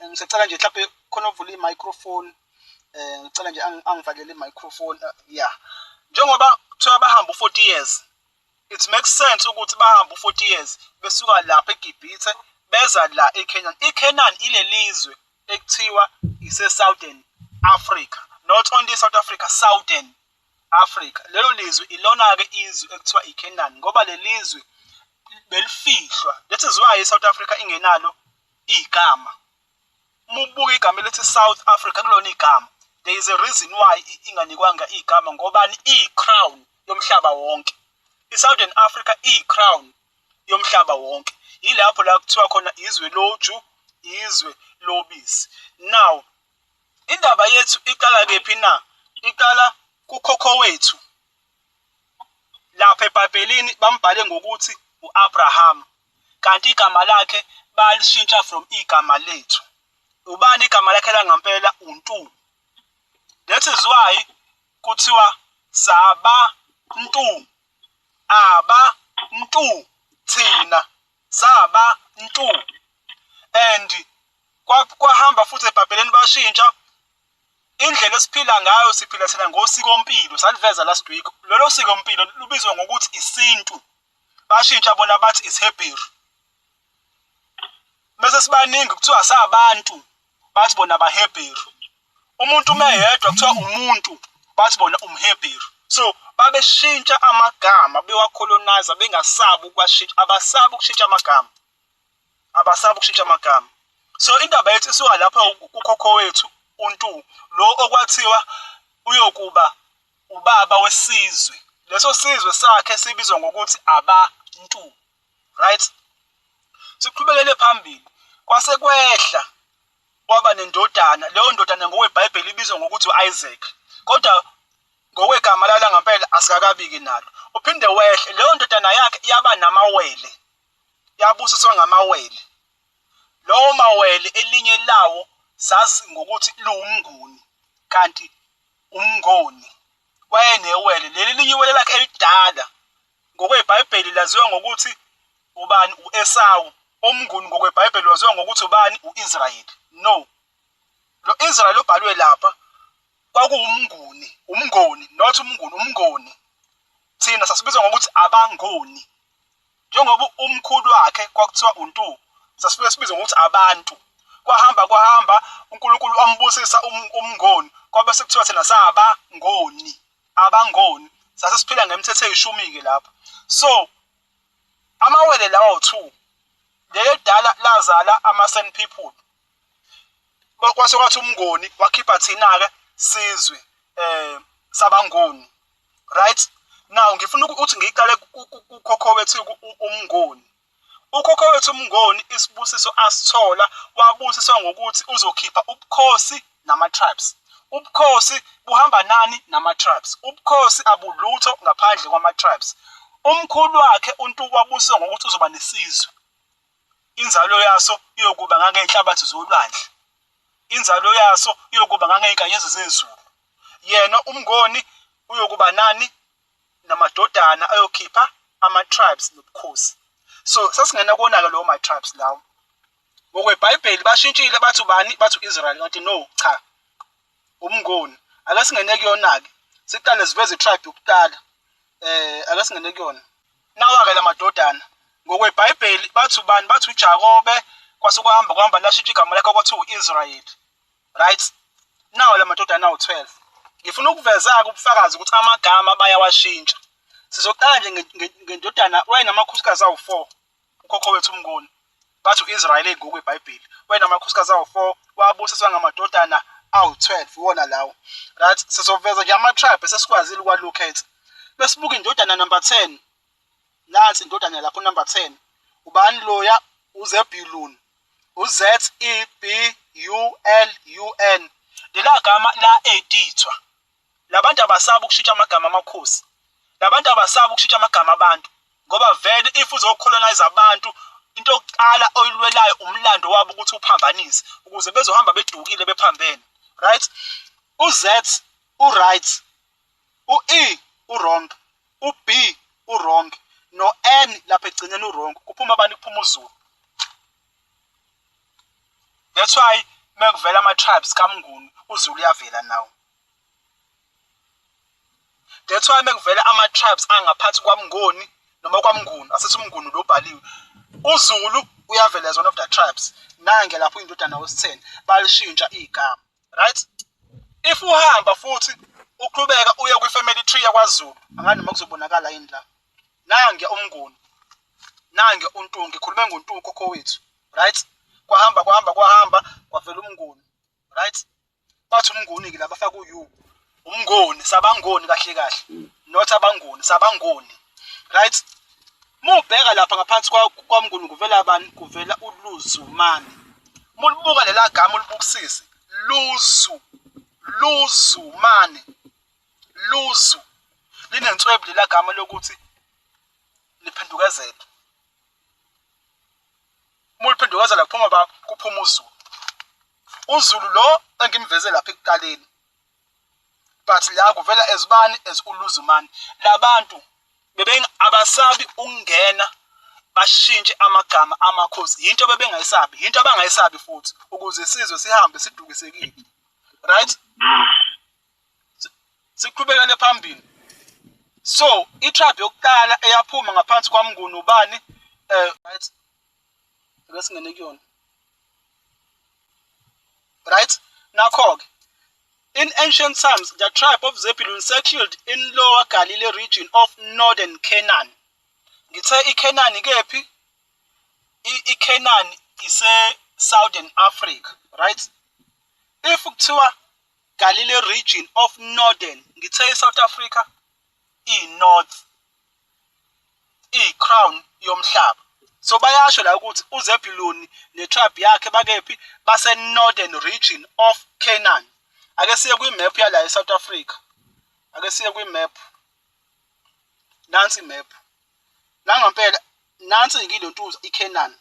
ngisacela nje mhlawumbe khona ovula i-microphone, ngicela nje angivalele i-microphone. Yeah, njengoba kuthiwa bahamba u-40 years, it makes sense ukuthi bahamba u-40 years besuka lapha eGibhithe beza la eCanaan. ICanaan ilelizwe ekuthiwa ise-Southern Africa, not only South Africa, Southern Africa. Lelo lizwe ilona-ke izwe ekuthiwa iCanaan, ngoba lelizwe belifihlwa. That is why iSouth Africa ingenalo igama. Uma ubuka igama elithi South Africa, kulona igama, there is a reason why inganikwanga igama, ngobani? I-crown yomhlaba wonke. I-Southern Africa iyi-crown yomhlaba wonke, yilapho la kuthiwa khona izwe loju, izwe lobisi. Now indaba yethu iqala kephi na? Iqala kukhokho wethu lapha eBhayibhelini, bambhale ngokuthi uAbraham, kanti igama lakhe balishintsha from igama lethu. Ubani igama lakhe langampela? uNtu. That is why kuthiwa sabantu, abantu, thina sabantu. And kwahamba futhi eBhayibhelini bashintsha indlela esiphila ngayo. Siphila thina ngosikompilo, saliveza last week. Lolo sikompilo lubizwa ngokuthi isintu, bashintsha bona bathi isiHebheru. Bese sibaningi kuthiwa sabantu, bathi bona abaHebheru. Umuntu uma eyedwa kuthiwa umuntu, bathi bona umHebheru. So babeshintsha amagama, bewacolonize, bengasabi ukuwashintsha, abasabi ukushintsha amagama, abasabi ukushintsha amagama. So indaba yethu isuka lapha kukhokho wethu uNtu, lo okwathiwa uyokuba ubaba wesizwe. Leso sizwe sakhe sibizwa ngokuthi abantu. Right, siqhubekele phambili, kwase kwehla kwaba nendodana. Leyo ndodana ngokweBhayibheli ibizwa ngokuthi u-Isaac, kodwa ngokwegama lala ngempela asikakabiki nalo. Uphinde wehle, leyo ndodana yakhe yaba namawele, yabusiswa ngamawele. Lowo mawele elinye lawo sazi ngokuthi liwumnguni, kanti umngoni wayenewele. Leli linye iwele lakhe elidala ngokweBhayibheli laziwa ngokuthi ubani? UEsawu. Umnguni ngokweBhayibheli waziwa ngokuthi ubani? UIsrayeli. No, lo Israel obhalwe lapha kwakuwumnguni, umngoni, not umnguni, umngoni. Thina sasibizwa ngokuthi abangoni, njengoba umkhulu wakhe kwakuthiwa uNtu, sasifike sibizwe ngokuthi abantu. Kwahamba kwahamba, uNkulunkulu wambusisa umngoni, kwabe sekuthiwa thina sabangoni, abangoni. Sase siphila ngemithetho eyishumi-ke lapho. So amawele lawo two, leli elidala lazala ama-San people. Kwase kwathi uMnguni wakhipha thina-ke sizwe sabaNguni. Right? Now ngifuna ukuthi ngiqale kukhokho wethu uMnguni. Ukhokho wethu uMnguni isibusiso asithola wabusiswa ngokuthi uzokhipha ubukhosi nama-tribes. Ubukhosi buhamba nani nama-tribes. Ubukhosi abulutho ngaphandle kwama-tribes. Umkhulu wakhe uNtu wabusiswa ngokuthi uzoba nesizwe. Inzalo yaso iyokuba ngangey'nhlabathi zolwandle. Inzalo yaso iyokuba ngangey'nkanyezi zezulu. Yena uMngoni uyokuba nani? Namadodana ayokhipha ama-tribes nobukhosi. So sasingena kuwona-ke lawo ma-tribes lawo. NgokweBhayibheli bashintshile bathi ubani? Bathi u-Israel. Kanti no, cha. UMngoni. Ake singene kuyona-ke. Siqale siveze i-tribe yokuqala. Ake singene kuyona. Nawa-ke la madodana. NgokweBhayibheli bathi ubani? Bathi uJakobe kwase kuhamba kuhamba lashintsha igama lakhe kwathiwa u-Israel. Right? Nawa la madodana awu-12. Ngifuna ukuveza-ke ubufakazi ukuthi amagama bayawashintsha. Sizoqala nje ngendodana wayenamakhosikazi awu-4 ukhokho wethu uMnguni. Bathi u-Israel ngokweBhayibheli. Wayenamakhosikazi awu-4 wabusiswa ngamadodana awu-12 iwona lawo. Right? Sizoveza nje ama-tribe esesikwazile ukwa-locate. Besibuka indodana number 10. Nansi indodana lapho number 10. Ubani loya? uZebulun. U-Z E B U L U N. Lela gama la-edithwa. Labantu abasabi ukushintsha amagama amakhosi. Labantu abasabi ukushintsha amagama abantu. Ngoba vele if uzocolonize abantu into yokuqala oyilwelayo umlando wabo ukuthi uphambanise ukuze bezohamba bedukile bephambene. Right? U-Z u-right, u-E u-wrong, u-B u-wrong, no-N lapha ekugcineni u-wrong. Kuphuma abantu kuphuma uZulu. That's why mekuvela ama-tribes kaMnguni uZulu uyavela nawo. That's why mekuvela ama-tribes angaphathi kwaMnguni noma kwaMnguni asithi uMnguni lo bhaliwe. uZulu uyavela as one of the tribes. Nange lapho indodana wesitheni balishintsha igama. Right? If uhamba futhi uqhubeka uye kwi-family tree yakwaZulu, angani noma kuzobonakala yini la. Nange uMnguni. Nange uNtungi, ngikhulume ngoNtungi ukhokho wethu. Right? Kwahamba kwahamba kwahamba kwavela uMnguni. Right? Bathi uMnguni ke la bafaka u-U. UMnguni, sabangoni kahle kahle. Not abanguni, sabangoni. Right? Mubheka lapha ngaphansi kwaMnguni kuvela bani? Kuvela uLuzumane. Mulibuka lela gama ulibukisise. Luzu. Luzumane. Luzu. Linenswebu lela gama lokuthi liphendukezele. Muliphendukezela kuphuma ba kuphuma uZulu. UZulu lo engimveze lapha ekuqaleni. But la kuvela ezibani as uLuzumane. Labantu bebe abasabi ukungena bashintshe amagama amakhosi. Yinto bebengayisabi, yinto abangayisabi futhi ukuze isizwe sihambe sidukisekile. Right? Siqhubekele phambili. So, i-tribe yokuqala eyaphuma ngaphansi kwaMnguni ubani? Right? Ake singene kuyona. Right? Nakho-ke in ancient times, the tribe of Zebulun settled in Lower Galilee region of northern Canaan. Ngithe iCanaan kephi? iCanaan ise Southern Africa, right? If kuthiwa Galilee region of northern, ngithe iSouth Africa i-north, i-crown yomhlaba. So bayasho la ukuthi uZebulun ne-tribe yakhe bakephi? Base northern region of Canaan. Ake siye kwi-map yala eSouth Africa. Ake siye kwi-map. Nansi i-map. Nangampela nansi ngilontuza iCanaan.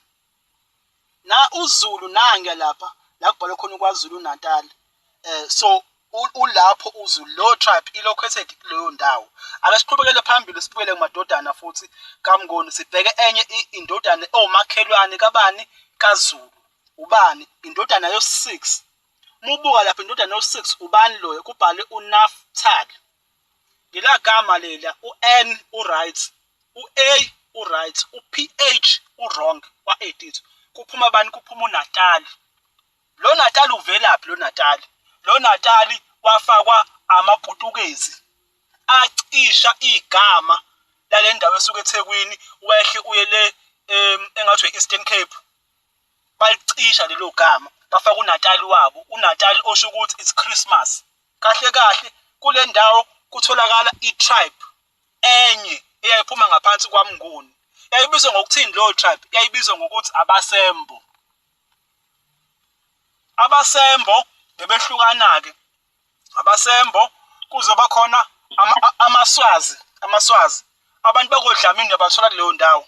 Na uZulu nange lapha la kubhalwe khona kwaZulu Natal. So ulapho uZulu lo tribe i-located kuleyo ndawo. Ake siqhubekele phambili sibukele kumadodana futhi kaMnguni sibheke enye indodana omakhelwane kabani kaZulu. Ubani? Indodana yo-6. Mubuka lapha indodana yo-6 ubani loyo? Kubhalwe uNaftali. Lela gama lela u-N u-right, u-A u-right, u-PH u-wrong wa-edit. Kuphuma bani? Kuphuma uNatali. Lo Natali uvelaphi lo Natali? Lo Natali wafakwa amaPutukezi acisha igama lale ndawo esuka eThekwini wehle uye le engathi e-Eastern Cape. Balicisha lelo gama. Bafaka uNatali wabo, uNatali osho ukuthi it's Christmas. Kahle kahle kule ndawo kutholakala i-tribe enye eyayiphuma ngaphansi kwaMnguni. Yayibizwa ngokuthini leyo tribe? Yayibizwa ngokuthi abaSembo. AbaSembo bebehlukana-ke, abaSembo kuzoba khona amaSwazi, amaSwazi. Abantu bakoDlamini uyabathola kuleyo ndawo,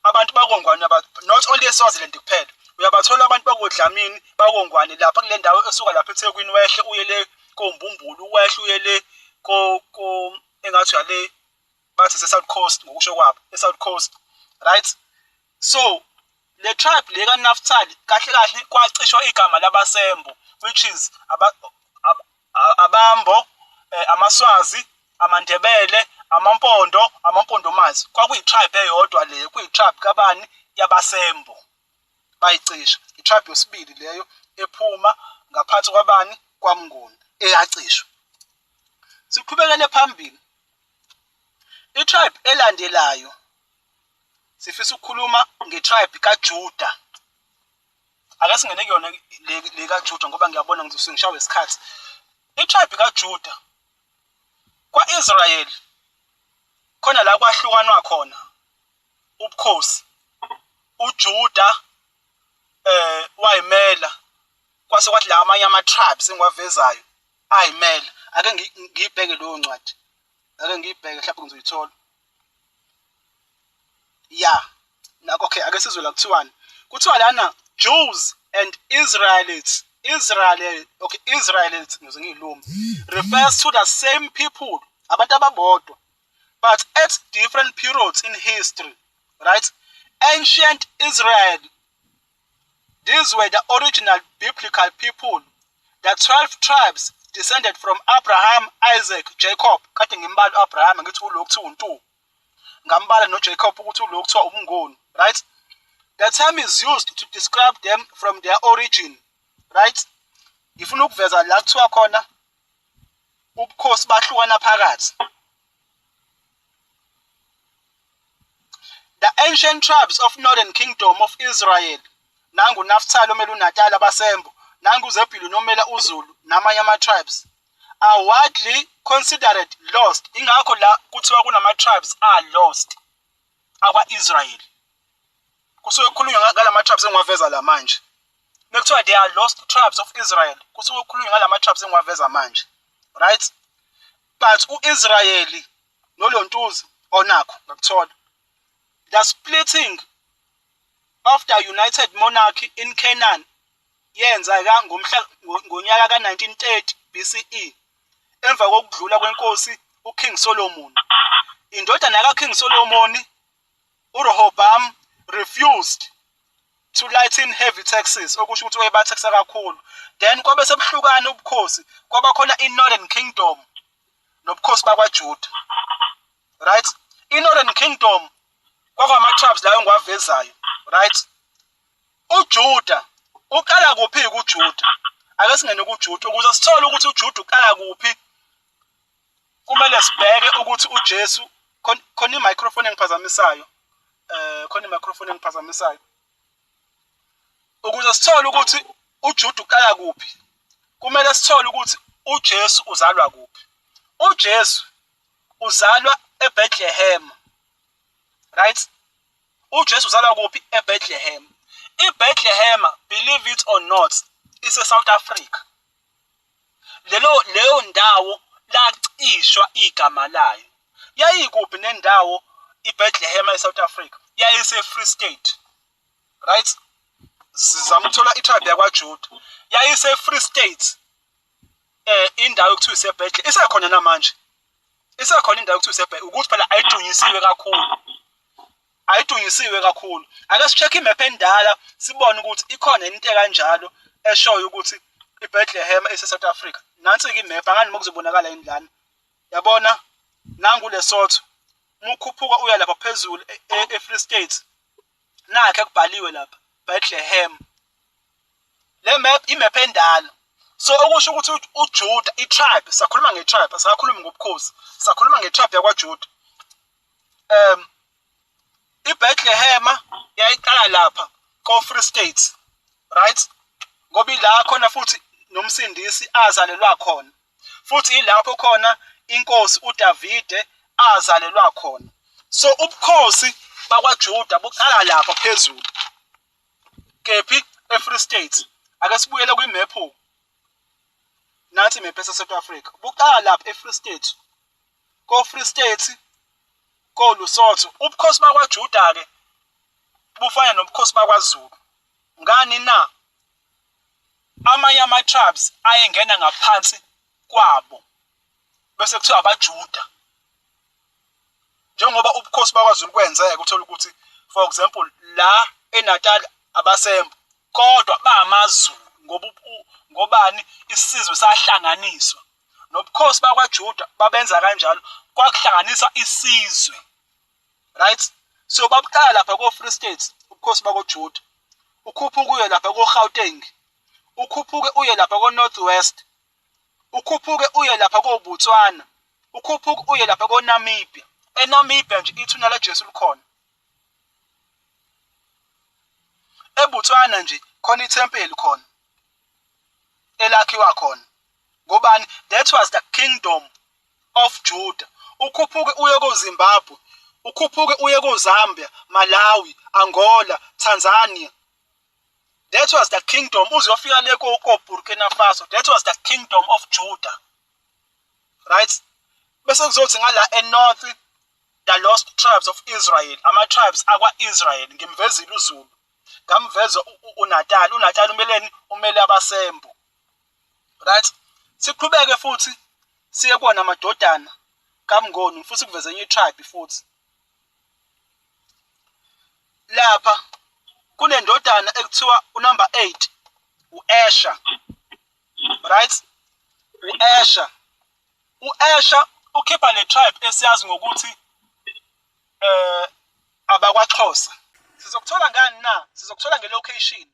abantu bakoNgwane, not only eSwaziland kuphela, uyabathola abantu bakoDlamini, bakoNgwane lapha kule ndawo esuka lapha eThekwini wehle uye le koMbumbulu, wehle uye le ko engathi uya le bathi se-South Coast ngokusho kwabo, e-South Coast, right? So le tribe le kaNaftali kahle kahle kwacishwa igama labaSembo, which is aBambo, amaSwazi, amaNdebele, amaMpondo, amaMpondomazi. Kwakuyi-tribe eyodwa leyo, kuyi-tribe kabani? YabaSembo. Bayicisha. I-tribe yesibili leyo ephuma ngaphansi kwabani? KwaMnguni, eyacishwa. Siqhubekele phambili. I-tribe elandelayo sifisa ukukhuluma nge-tribe kaJuda. Ake singene kuyona le kaJuda ngoba ngiyabona ngizosuke ngishawe isikhathi. I-tribe kaJuda kwa-Israyeli khona la kwahlukanwa khona ubukhosi. uJuda wayimela, kwase kwathi la amanye ama-tribes engiwavezayo ayimela. Ake ngiyibheke leyo ncwadi, ake ngiyibheke mhlawumbe ngizoyithola. Ya, okay, ake sizwe la kuthiwani. Kuthiwa lana Jews and Israelites, Israel, okay, Israelites ngize ngiyilume, refers to the same people, abantu ababodwa, but at different periods in history, right? Ancient Israel, these were the original biblical people, the 12 tribes descended from Abraham, Isaac, Jacob. Kade ngimbala u-Abraham ngithi ulo kuthiwa uNtu, ngambala noJacob ukuthi ulo kuthiwa uMnguni, right? The term is used to describe them from their origin, right? Ngifuna ukuveza la kuthiwa khona ubukhosi bahlukana phakathi. The ancient tribes of Northern Kingdom of Israel, nangu Naphtali omela uNatal abaSembo, nangu Zebulun omela uZulu namanye ama-tribes, are widely considered lost. Ingakho la kuthiwa kunama-tribes are lost akwa-Israel. Kusuke kukhulunywa ngalama tribes engiwaveza la manje. Bekuthiwa they are lost tribes of Israel, kusuke kukhulunywa ngalama tribes engiwaveza manje, right? But u-Israyeli nolontuzi onakho ngakuthola. The splitting of the United Monarchy in Canaan yenzeka ngomhla ngonyaka ka-1930 BCE emva kokudlula kwenkosi uKing Solomon. Indodana kaKing Solomon uRehoboam refused to lighten heavy taxes, okusho ukuthi wayebathexa kakhulu. Then kwabe sebuhlukana ubukhosi, kwaba khona i-Northern Kingdom nobukhosi bakwaJuda, right? I-Northern Kingdom kwakwama-tribes layo engiwavezayo, right? uJuda uqala kuphi kuJuda? Ake singene kuJuda ukuze sithole ukuthi uJuda uqala kuphi. Kumele sibheke ukuthi uJesu khona i-microphone engiphazamisayo, khona i-microphone engiphazamisayo. Ukuze sithole ukuthi uJuda uqala kuphi, kumele sithole ukuthi uJesu uzalwa kuphi. uJesu uzalwa eBethlehem, right? uJesu uzalwa kuphi? eBethlehem. IBethlehem, believe it or not, ise South Africa. Lelo leyo ndawo lacishwa igama layo. Yayikuphi nendawo iBethlehem eSouth Africa? Yayise Free State, right? Sizama ukuthola i-tribe yakwaJuda. Yayise Free State, indawo ekuthiwa iseBethlehem isekhona namanje, isekhona indawo ekuthiwa iseBethlehem, ukuthi phela ayidunyisiwe kakhulu, ayidunyisiwe kakhulu. Ake si-check imap endala sibone ukuthi ikhona into ekanjalo eshoyo ukuthi iBethlehem ise South Africa. Nansi-ke imap, angani uma kuzobonakala yini lana. Yabona nangu Lesotho, uma ukhuphuka uya lapha phezulu e-Free State, nakhe kubhaliwe lapha Bethlehem. Le map imap endala. So okusho ukuthi uJuda i-tribe, sakhuluma nge-tribe, asakhulumi ngobukhosi, sakhuluma nge-tribe yakwaJuda. iBethlehem yayiqala lapha ko Free State, right? Ngoba ila khona futhi noMsindisi azalelwa khona. Futhi ilapho khona inkosi uDavide azalelwa khona. So ubukhosi bakwaJuda buqala lapha phezulu. Kephi? E-Free State. Ake sibuyele kwimephu. Nansi imephu yase-South Africa. Buqala lapha e-Free State. Ko-Free State, ko-Lesotho. Ubukhosi bakwaJuda-ke bufana nobukhosi bakwaZulu. Ngani na? Amanye ama-tribes ayengena ngaphansi kwabo bese kuthiwa abaJuda. Njengoba ubukhosi bakwaZulu kwenzeka uthola ukuthi, for example, la eNatal abasembo kodwa bamaZulu ngoba ngobani isizwe sahlanganiswa. Nobukhosi bakwaJuda babenza kanjalo, kwakuhlanganisa isizwe. Right? So babuqala lapha ko-Free State ubukhosi bakwaJuda. Ukhuphuke uye lapha ko-Gauteng, ukhuphuke uye lapha ko-North West, ukhuphuke uye lapha ko-Botswana, ukhuphuke uye lapha ko-Namibia. ENamibia nje ithuna laJesu likhona. EBotswana nje khona ithempeli khona elakhiwa khona. Ngobani? That was the kingdom of Judah. Ukhuphuke uye koZimbabwe, ukhuphuke uye koZambia, Malawi, Angola, Tanzania. That was the kingdom. Uzofika le ko Burkina Faso. That was the kingdom of Judah. Right? Bese kuzothi ngala eNorth, the lost tribes of Israel, ama tribes akwa-Israel. Ngimvezile uZulu, ngamveza uNatal. UNatal umeleni? Umele abasembo. Right? Siqhubeke futhi siye kuwona amadodana kaMnguni, futhi kuveze enye tribe futhi. Lapha kunendodana ekuthiwa unumber 8, uAsher. Right? UAsher. UAsher ukhipha le tribe esiyazi ngokuthi abakwaXhosa. Sizokuthola ngani na? Sizokuthola ngelocation.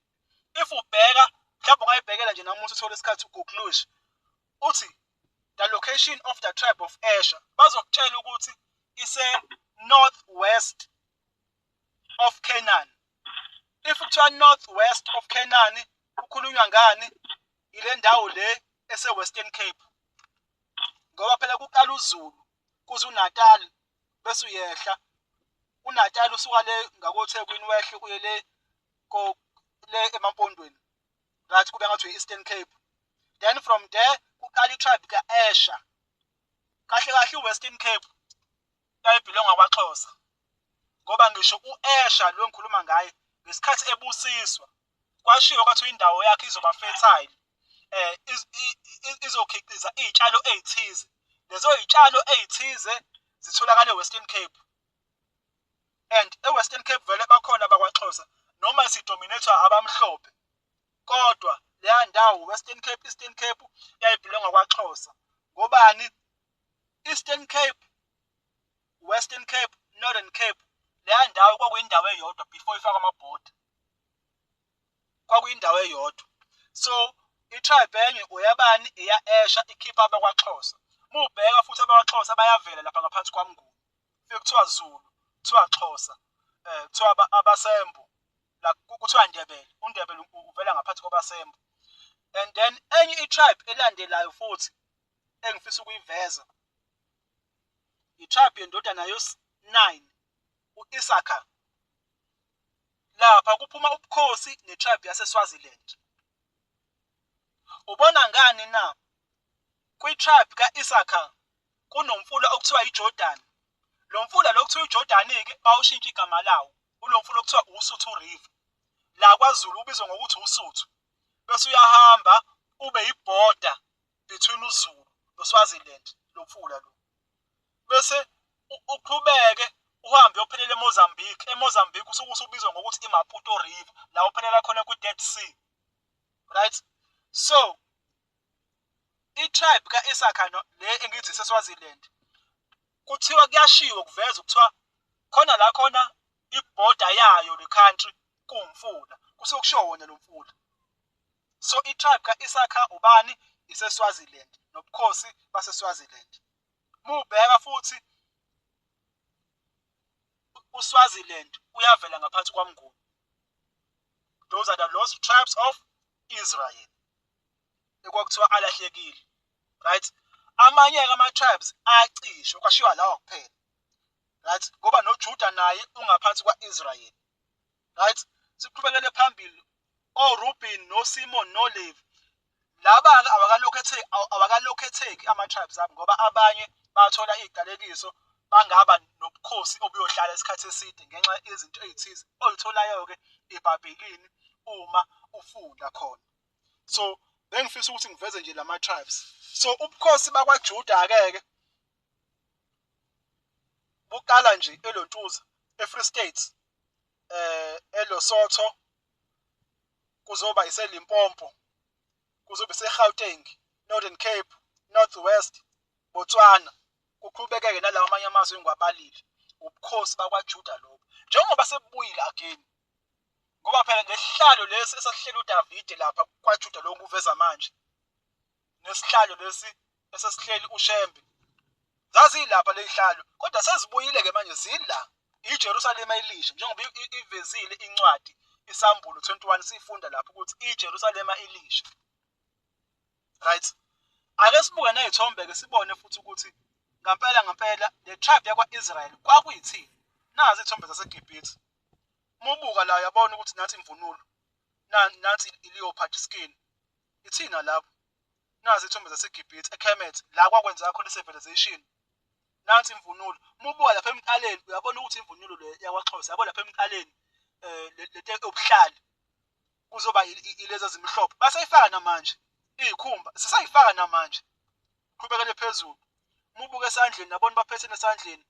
If ubheka, mhlawumbe ungayibhekela nje namuhla uthole isikhathi uGoogle uthi the location of the tribe of Asher, bazokutshela ukuthi ise north west of Canaan. If kuthiwa north west of Canaan, kukhulunywa ngani? Ile ndawo le ese Western Cape, ngoba phela kuqala uZulu kuze uNatal, bese uyehla uNatal usuka le ngakoThekwini wehle uye le ko le emaMpondweni, right? Kube ngathi uyi-Eastern Cape. Then from there kuqala i-tribe ka-Asher. Kahle kahle i-Western Cape yayibhilonga kwaXhosa, ngoba ngisho u-Asher lo engikhuluma ngaye, ngesikhathi ebusiswa kwashiwo kwathiwa indawo yakhe izoba fertile, izokhiqiza iy'tshalo ey'thize. Lezo y'tshalo ey'thize zitholakala e-Western Cape, and e-Western Cape vele bakhona abakwaXhosa, noma sidominate abamhlophe, kodwa leya ndawo, Western Cape, Eastern Cape, yayibhilonga kwaXhosa. Ngobani? Eastern Cape, Western Cape, Northern Cape, leya ndawo kwakuyindawo eyodwa before ifakwe amabhoda, kwakuyindawo eyodwa. So i-tribe enye uyabani? Iya-Asher, ikhipha abakwaXhosa. Uma ubheka futhi abakwaXhosa bayavela lapha ngaphansi kwaMnguni, fike kuthiwa Zulu, kuthiwa Xhosa, kuthiwa abasembo la, kuthiwa Ndebele. uNdebele uvela ngaphansi kwabasembo. And then enye i-tribe elandelayo futhi engifisa ukuyiveza, i-tribe yendodana yos-9, u-Isaka. Lapha kuphuma ubukhosi ne-tribe yaseSwaziland. Ubona ngani na? Kwi-tribe ka-Isaka kunomfula okuthiwa iJordan. Lo mfula lo kuthiwa iJordan-ke bawushintsha igama lawo, ulo mfula okuthiwa uSuthu River. La kwaZulu ubizwa ngokuthi uSuthu. Bese uyahamba ube ibhoda between uZulu noSwaziland lo mfula lo. Bese uqhubeke uhambe uyophelela eMozambique. EMozambique usuke usubizwa ngokuthi iMaputo River, la uphelela khona kwi-Dead Sea. Right? So i-tribe ka-Isaka le engithi iseSwaziland, kuthiwa kuyashiwo kuvezwa kuthiwa khona la khona ibhoda yayo le country kuwumfula, kusuke kushiwo wona lo mfula. So i-tribe ka-Isaka ubani? IseSwaziland, nobukhosi baseSwaziland. Mubheka futhi uSwaziland uyavela ngaphansi kwaMnguni. Those are the lost tribes of Israel ekwakuthiwa alahlekile, right? Amanye-ke ama-tribes acishwa kwashiywa lawa kuphela, right? Ngoba noJuda naye ungaphansi kwa-Israel, right? Siqhubekele phambili, oRubin noSimon noLevi, laba-ke awakalokhetheki ama-tribes abo ngoba abanye bathola iy'qalekiso bangaba nobukhosi obuyohlala isikhathi eside ngenxa yezinto ey'thize oy'tholayo-ke eBhayibhelini uma ufunda khona. So bengifisa ukuthi ngiveze nje lama tribes. So ubukhosi bakwaJuda-ke ke buqala nje eLontuza, eFree State, eLesotho, kuzoba iseLimpopo, kuzobe iseGauteng, Northern Cape, North West, Botswana, kuqhubekeke nalawa amanye amazwe engiwabalile. Ubukhosi bakwaJuda lobo. Njengoba sebubuyile again, ngoba phela lesihlalo lesi esasihleli uDavide lapha kwaJuda lokhu kuveza manje, nesihlalo lesi esesihleli uShembe, zazilapha lezihlalo kodwa sezibuyile-ke manje zila iJerusalema elisha njengoba ivezile incwadi iSambulo 21 sifunda lapho ukuthi iJerusalema elisha, right? Ake sibuke ney'thombe-ke sibone futhi ukuthi ngampela ngampela le tribe yakwa-Israel kwakuyithini. Nazi iy'thombe zaseGibhithe, uma ubuka la uyabona ukuthi nansi imvunulo, nansi i-leopard skin, ithina lapho. Nazi iy'thombe zaseGibhithe eKemet la kwakwenzeka khona i-civilization, nansi imvunulo. Uma ubuka lapha emqaleni uyabona ukuthi imvunulo le yakwaXhosa, yabo lapha emqaleni lento yobuhlali kuzoba ilezi ezimhlophe, basayifaka namanje iy'khumba, sisayifaka namanje. Qhubekele phezulu, uma ubuka esandleni nabona baphethe esandleni,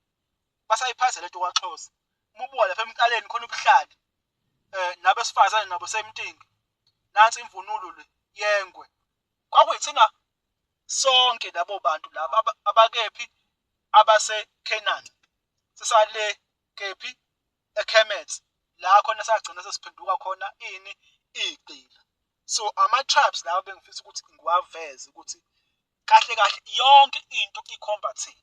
basayiphatha lento kwaXhosa. Uma ubuka lapha emqaleni khona ubuhlali, nabesifazane nabo same thing, nansi imvunulo le yengwe. Kwakuyithina sonke labo bantu laba abakephi, abaseKhenani, sisale kephi, eKemet, la khona sagcina sesiphenduka khona ini, iy'gqila. So ama-tribes lawa bengifisa ukuthi ngiwaveze ukuthi kahle kahle yonke into ikhomba thina.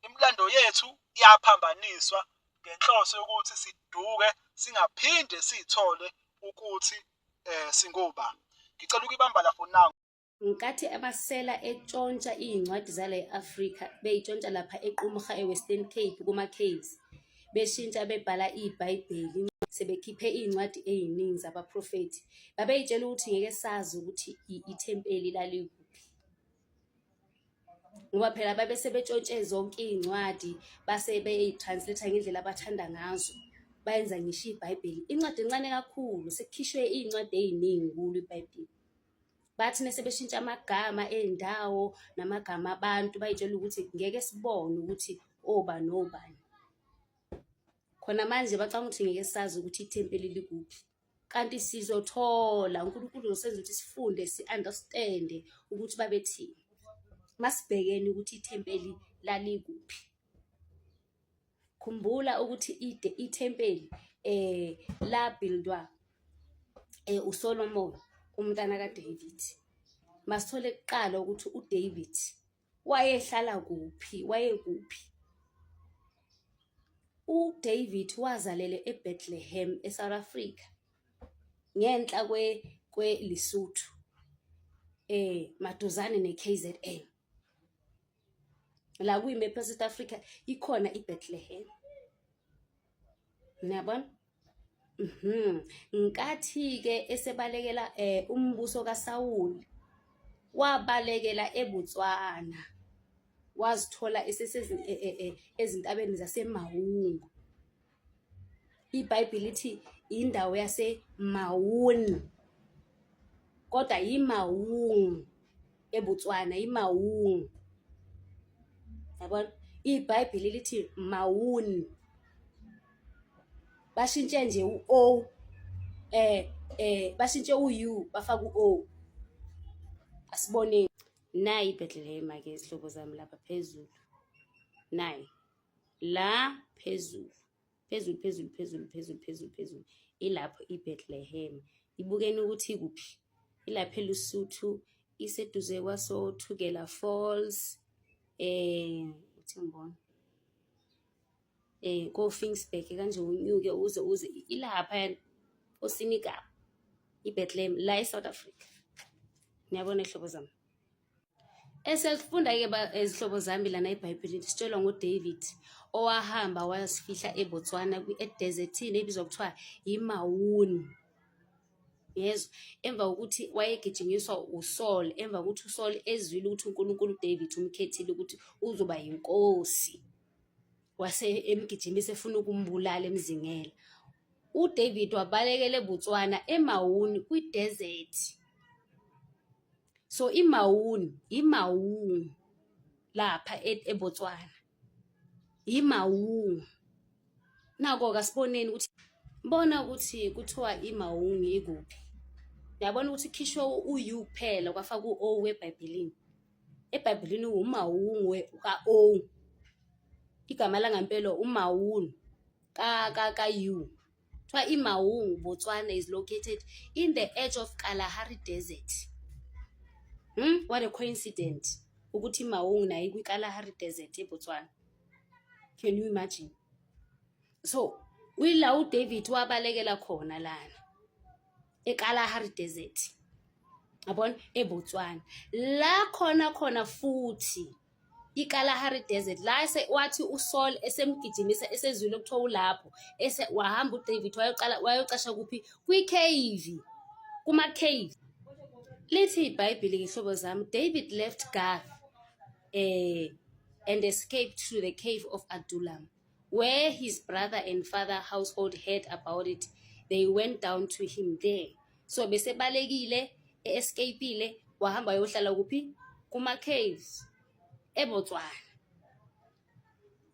Imilando yethu iyaphambaniswa ngenhloso yokuthi siduke singaphinde siy'thole ukuthi singobani. Ngicela ukuyibamba la for now. Ngenkathi amasela etshontsha iy'ncwadi zala e-Afrika, bey'tshontsha lapha eQumrha e-Western Cape kuma-caves, beshintsha bebhala iBhayibheli, sebekhiphe iy'ncwadi ey'ningi zabaprofethi. Babey'tshela ukuthi ngeke sazi ukuthi ithempeli lalikuphi. Ngoba phela babe sebetshontshe zonke iy'ncwadi, base beyi-translate-a ngendlela abathanda ngazo. Bayenza ngisho iBhayibheli, incwadi encane kakhulu, sekukhishwe iy'ncwadi ey'ningi kulo iBhayibheli. Bathi mese beshintsha amagama ey'ndawo namagama abantu, bay'tshela ukuthi ngeke sibone ukuthi obani obani. Khona manje bacabanga ukuthi ngeke sazi ukuthi ithempeli likuphi. Kanti sizothola, uNkulunkulu uzosenza ukuthi sifunde, si-understand-e ukuthi babethini. Masibhekeni ukuthi ithempeli lalikuphi. Khumbula ukuthi ithempeli la-build-wa uSolomon, umntana kaDavid. Masithole kuqala ukuthi uDavid wayehlala kuphi, wayekuphi. UDavid wazalelwa eBethlehem, eSouth Africa, ngenhla kweLesotho, maduzane ne-KZN. La kuyimephu yaseSouth Africa ikhona iBethlehem. Niyabona? Ngenkathi-ke esebalekela umbuso kaSawuli, wabalekela eBotswana, wazithola ezintabeni zaseMaung. IBhayibheli lithi indawo yaseMaun, kodwa yiMaung eBotswana, yiMaung. Yabona? IBhayibheli lithi Maun. Bashintshe nje u-O, bashintshe u-U bafaka u-O. Asiboneni. Nayi iBethlehem-ke izihlobo zami lapha phezulu. Nayi. La phezulu. Phezulu, phezulu, phezulu, phezulu, phezulu, phezulu. Ilapho iBethlehem. Ibukeni ukuthi ikuphi. Ilapha eLesotho, iseduze kwasoThukela Falls. Uthi ngibona. Ko-Finsburg kanje unyuke uze uze ilapha oSinigaba. IBethlehem la eSouth Africa. Niyabona ihlobo zami. Esiyakufunda-ke izihlobo zami lana eBhayibhelini sitshelwa ngoDavid owahamba wayozifihla eBotswana edezethini ebizwa kuthiwa iMaun. Yezwa? Emva kokuthi wayegijinyiswa uSaul, emva kokuthi uSaul ezwile ukuthi uNkulunkulu uDavid umkhethile ukuthi uzoba yinkosi, wase emgijimisa efuna ukumbulala emzingela. UDavid wabalekela eBotswana eMaun kwi-desert. So iMaun, iMaung lapha eBotswana. IMaung. Nako-ke asiboneni ukuthi bona ukuthi kuthiwa iMaung ikuphi. Uyabona ukuthi khishwe u-U kuphela kwafakwa u-O eBhayibhelini. EBhayibhelini uMaung ka-O. Igama langampela uMaun ka ka ka-U. Kuthiwa iMaung, Botswana is located in the edge of Kalahari Desert. What a coincidence ukuthi iMaung nayo ikwi-Kalahari Desert eBotswana. Can you imagine? So, uyila uDavid wabalekela khona lana eKalahari Desert. Yabona eBotswana. La khona khona futhi iKalahari Desert la ese wathi uSaul esemgijimisa esezwile kuthiwa ulapho ese wahamba uDavid wayoqala wayocasha kuphi kwi-cave kuma-cave. Lithi iBhayibheli ngehlobo zami David left Gath and escaped to the cave of Adullam where his brother and father household heard about it they went down to him there. So besebalekile e-escapeile wahamba wayohlala kuphi kuma-caves eBotswana.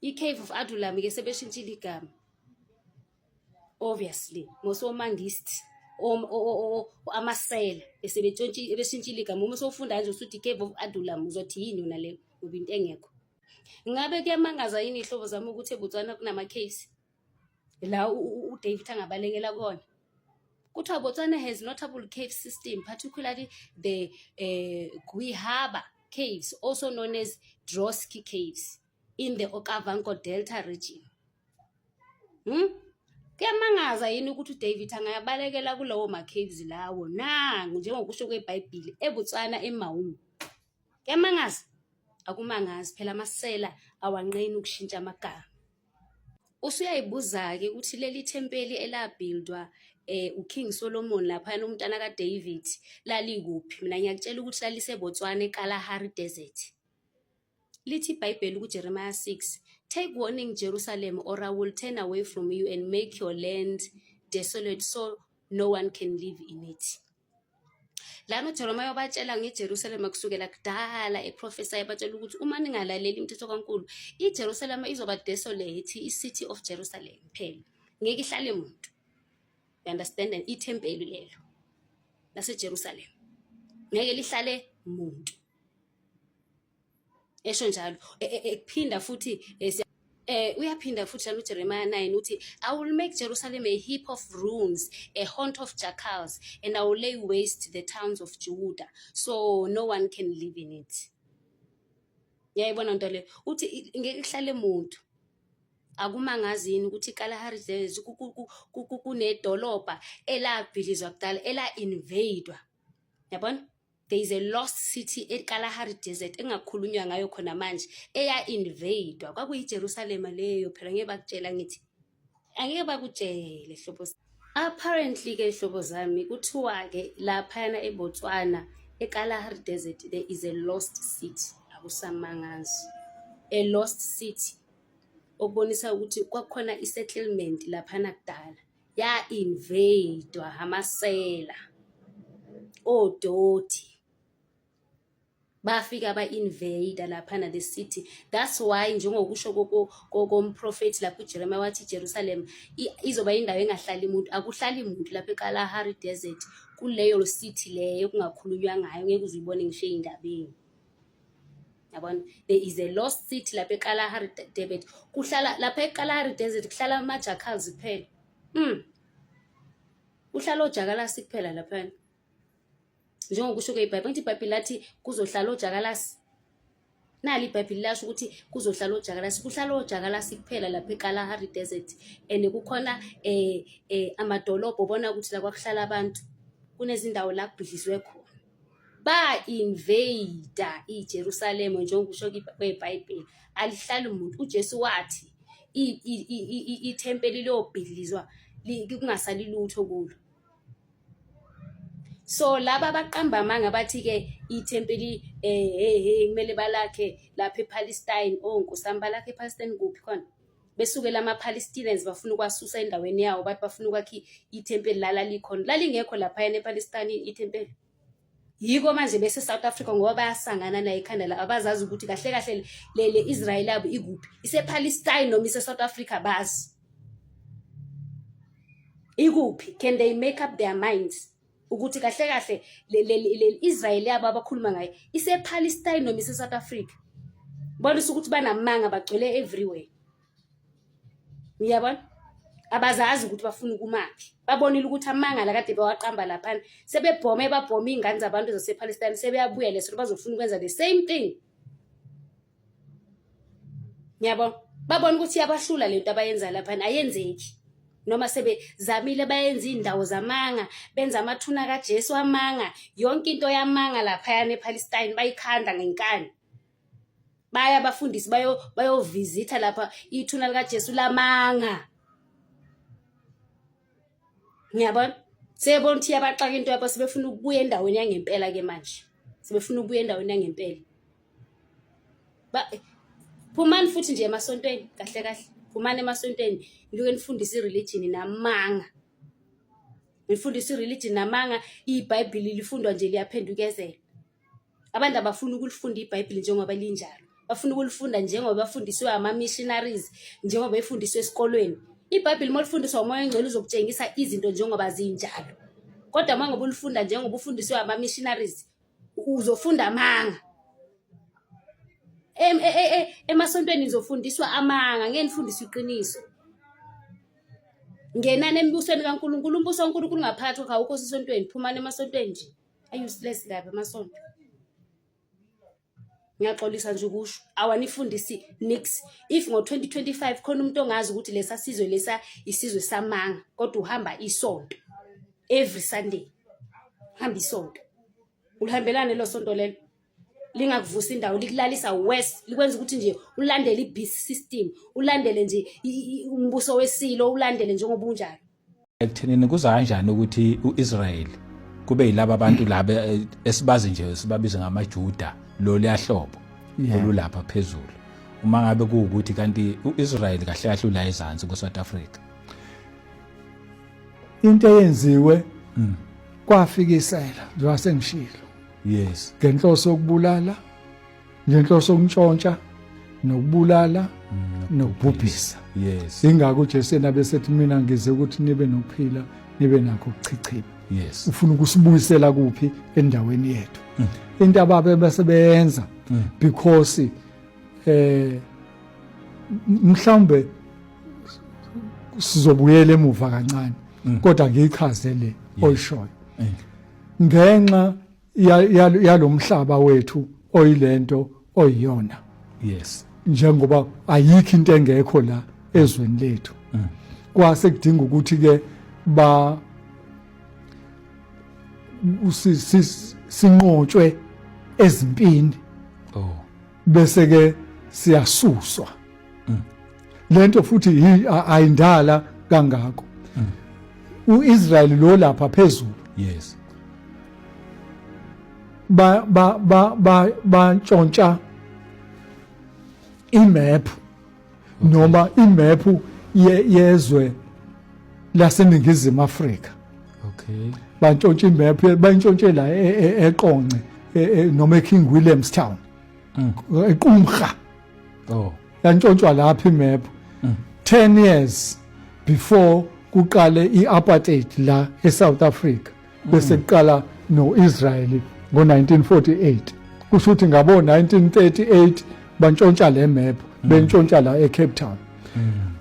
I-Cave of Adullam ke sebeshintshile igama obviously ngosomangist amasela ebeshintshile igama uma sowufunda nje usuthi Cave of Adullam uzothi yini yona le ngoba into engekho. Ngabe kuyamangaza yini ihlobo zami ukuthi eBotswana kunama-caves la uDavid angabalekela kuwona? Kuthiwa Botswana has notable cave system, particularly the Guihaba caves, also known as Drotsky caves, in the Okavango Delta region. Kuyamangaza yini ukuthi uDavid angabalekela kulawo ma-caves lawo nangu njengokusho kweBhayibheli eBotswana eMaung. Kuyamangaza? Akumangazi phela amasela awanqeni ukushintsha amagama. Usuyayibuza-ke ukuthi leli thempeli elabhildwa uKing Solomon laphayana umntana kaDavid lalikuphi? Mina ngiyakutshela ukuthi laliseBotswana eKalahari Desert. Lithi iBhayibheli kuJeremiah 6, Take warning Jerusalem or I will turn away from you and make your land desolate so no one can live in it. Lana uJeremiah ubatshela ngeJerusalema kusukela kudala eprofesa ebatshela ukuthi uma ningalaleli imithetho kaNkulunkulu iJerusalema izoba desolate, i-city of Jerusalem phela ngeke ihlale muntu. You understand? Ithempeli lelo laseJerusalem ngeke lihlale muntu. Esho njalo ekuphinda futhi uyaphinda futhi lana uJeremiah 9 uthi I will make Jerusalem a heap of ruins, a haunt of jackals, and I will lay waste the towns of Judah so no one can live in it. Uyayibona nto le uthi ngeke kuhlale muntu. Akumangazi yini ukuthi iKalahari Desert kunedolobha elabhilizwa kudala ela-invade-wa. Yabona? There is a lost city eKalahari Desert engakhulunywa ngayo khona manje eya-invade-wa. KwakuyiJerusalema leyo phela ngeke bakutshela ngithi angeke bakutshele hlobo. Apparently ke hlobo zami kuthiwa ke laphayana eBotswana eKalahari Desert there is a lost city. Akusamangazi. A lost city okubonisa ukuthi kwakukhona i-settlement laphana kudala ya-invade-wa amasela odoti bafika ba-invade laphana the city. That's why njengokusho komprofethi lapho uJeremiah wathi iJerusalem izoba indawo engahlali muntu. Akuhlali muntu lapha eKalahari Desert kuleyo city leyo kungakhulunywa ngayo ngeke uze uyibone ngisho ey'ndabeni. Yabona, there is a lost city lapha eKalahari Desert. Kuhlala lapha eKalahari Desert kuhlala ama-jackals kuphela. Kuhlala ojakalasi kuphela laphana. Njengokusho kweBhayibheli, ngithi iBhayibheli lathi kuzohlala ojakalasi. Nali iBhayibheli lasho ukuthi kuzohlala ojakalasi, kuhlala ojakalasi kuphela lapha eKalahari Desert. And kukhona amadolobho obona ukuthi la kwakuhlala abantu. Kunezindawo la kubhidlizwe khona. Ba-invade iJerusalema njengokusho kweBhayibheli. Alihlali muntu. UJesu wathi ithempeli liyobhidlizwa kungasali lutho kulo. So laba abaqamba amanga bathi-ke ithempeli hey hey kumele balakhe lapha ePalestine. Oh Nkosi yami, balakhe ePalestine kuphi khona? Besuke lama-Palestinians bafuna ukwasusa endaweni yawo, bathi bafuna ukwakha ithempeli la lalikhona. Lalingekho laphayana ePalestine ithempeli. Yiko manje bese South Africa ngoba bayasangana naye ekhanda la, abazazi ukuthi kahle kahle le Israel yabo ikuphi, ise-Palestine noma ise-South Africa, bazi ikuphi? Can they make up their minds ukuthi kahle kahle le Israel yabo abakhuluma ngayo ise-Palestine noma ise-South Africa? Bonisa ukuthi banamanga, bagcwele everywhere. Ngiyabona abazazi ukuthi bafuna ukumaphi. Babonile ukuthi amanga la kade bewaqamba laphana, sebebhome, babhome iy'ngane zabantu zase-Palestine, sebeyabuya leso bazofuna ukwenza the same thing. Ngiyabona babona ukuthi iyabahlula lento abayenza laphana, ayenzeki noma sebezamile, bayenza iy'ndawo zamanga, benza amathuna kaJesu amanga, yonke into yamanga laphayana ePalestine bayikhanda ngenkani. Baya abafundisi bayovizitha lapha ithuna likaJesu lamanga. Ngiyabona sebona ukuthi iyabaxaka into yabo, sebefuna ukubuya endaweni yangempela ke manje, sebefuna ukubuya endaweni yangempela. Ba phumani futhi nje emasontweni, kahle kahle phumani emasontweni, niluke nifundise i-religion namanga, nifundise i-religion namanga. IBhayibheli lifundwa nje liyaphendukezela. Abantu abafuni ukulifunda iBhayibheli njengoba linjalo, bafuna ukulifunda njengoba bafundiswe ama-missionaries, njengoba befundiswe esikolweni. IBhayibheli uma ulifundiswa uMoya oNgcwele uzokutshengisa izinto njengoba zinjalo, kodwa uma ngoba ulifunda njengoba ufundiswe ama-missionaries uzofunda amanga. Emasontweni nizofundiswa amanga, ngeke nifundiswe iqiniso. Ngenani embusweni kaNkulunkulu, umbuso kaNkulunkulu ngaphakathi kwakho, awukho sesontweni. Phumani emasontweni nje, a-useless kabi amasonto. Ngiyaxolisa nje ukusho, awanifundisi nix. If ngo-2025 khona umuntu ongazi ukuthi lesa sizwe lesa isizwe samanga, kodwa uhamba isonto every Sunday, hamba isonto, ulihambelane lo sonto lelo, lingakuvusa indawo, likulalisa west, likwenza ukuthi nje ulandele i-beast system, ulandele nje umbuso wesilo, ulandele njengoba unjalo. Ekuthenini kuza kanjani ukuthi uIsrael kube yilaba abantu laba esibazi nje sibabiza ngamaJuda, lo liyahlobo olulapha phezulu, uma ngabe kuwukuthi kanti uIsrael kahle kahle ula ezansi ku South Africa? Into eyenziwe kwafikisela njengoba sengishilo ngenhloso yokubulala, ngenhloso yokuntshontsha nokubulala nokubhubhisa. Ingakho uJesu yena besethi, mina ngize ukuthi nibe nokuphila, nibe nakho ukuchichima. Ufuna ukusibuyisela kuphi? Endaweni yethu. Into ababe bese beyenza, because mhlawumbe sizobuyela emuva kancane, kodwa ngiyichaze le oyishoyo ngenxa yalomhlaba wethu oyilento oyiyona. Njengoba ayikho into engekho la ezweni lethu, kwase kudinga ukuthi ke ba sinqotshwe ezimpini, bese ke siyasuswa. Lento futhi ayindala kangako. uIsrael lo lapha phezulu, ba ba ba ba bantshontsha imap noma imap yezwe laseNingizimu Afrika. Bantshontsha imap, bayintshontshe la eQonce noma eKing William's Town, eQumrha. Yantshontshwa lapha imap 10 years before kuqale iApartheid la eSouth Africa, bese kuqala noIsrael ngo1948. Kusho ukuthi ngabo 1938 bantshontsha le map, bentshontsha la eCape Town.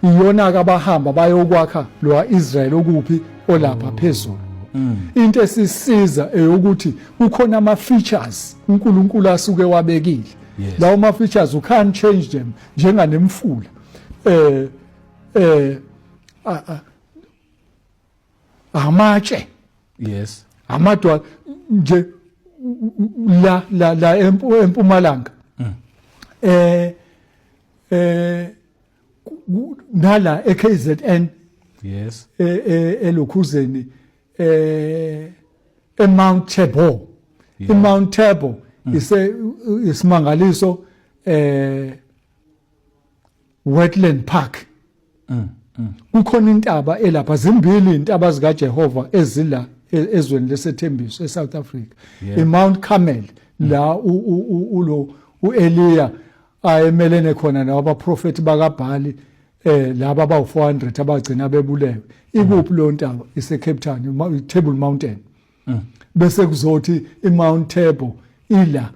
Iyona ke abahamba bayokwakha lo Israel okuphi, olapha phezulu. Into esisiza eyokuthi kukhona ama features uNkulunkulu asuke wabekile. Lawo ma features you can't change them, njenganemfula amatshe. Amadwala nje la la la empumalanga. Eh eh nala eKZN yes elokhuzeni eh eMount Tabor iMount Tabor ise isimangaliso eh Wetland Park kukhona intaba elapha zimbili intaba zika Jehova ezila ezweni lesethembiso eSouth Africa iMount Carmel la ulo uEliya ayemelene khona nabaprofeti bakaBhali eh laba abawu400 abagcina bebulewe ikuphi lo ntaba ise Cape Town i Table Mountain bese kuzothi iMount Tabor ila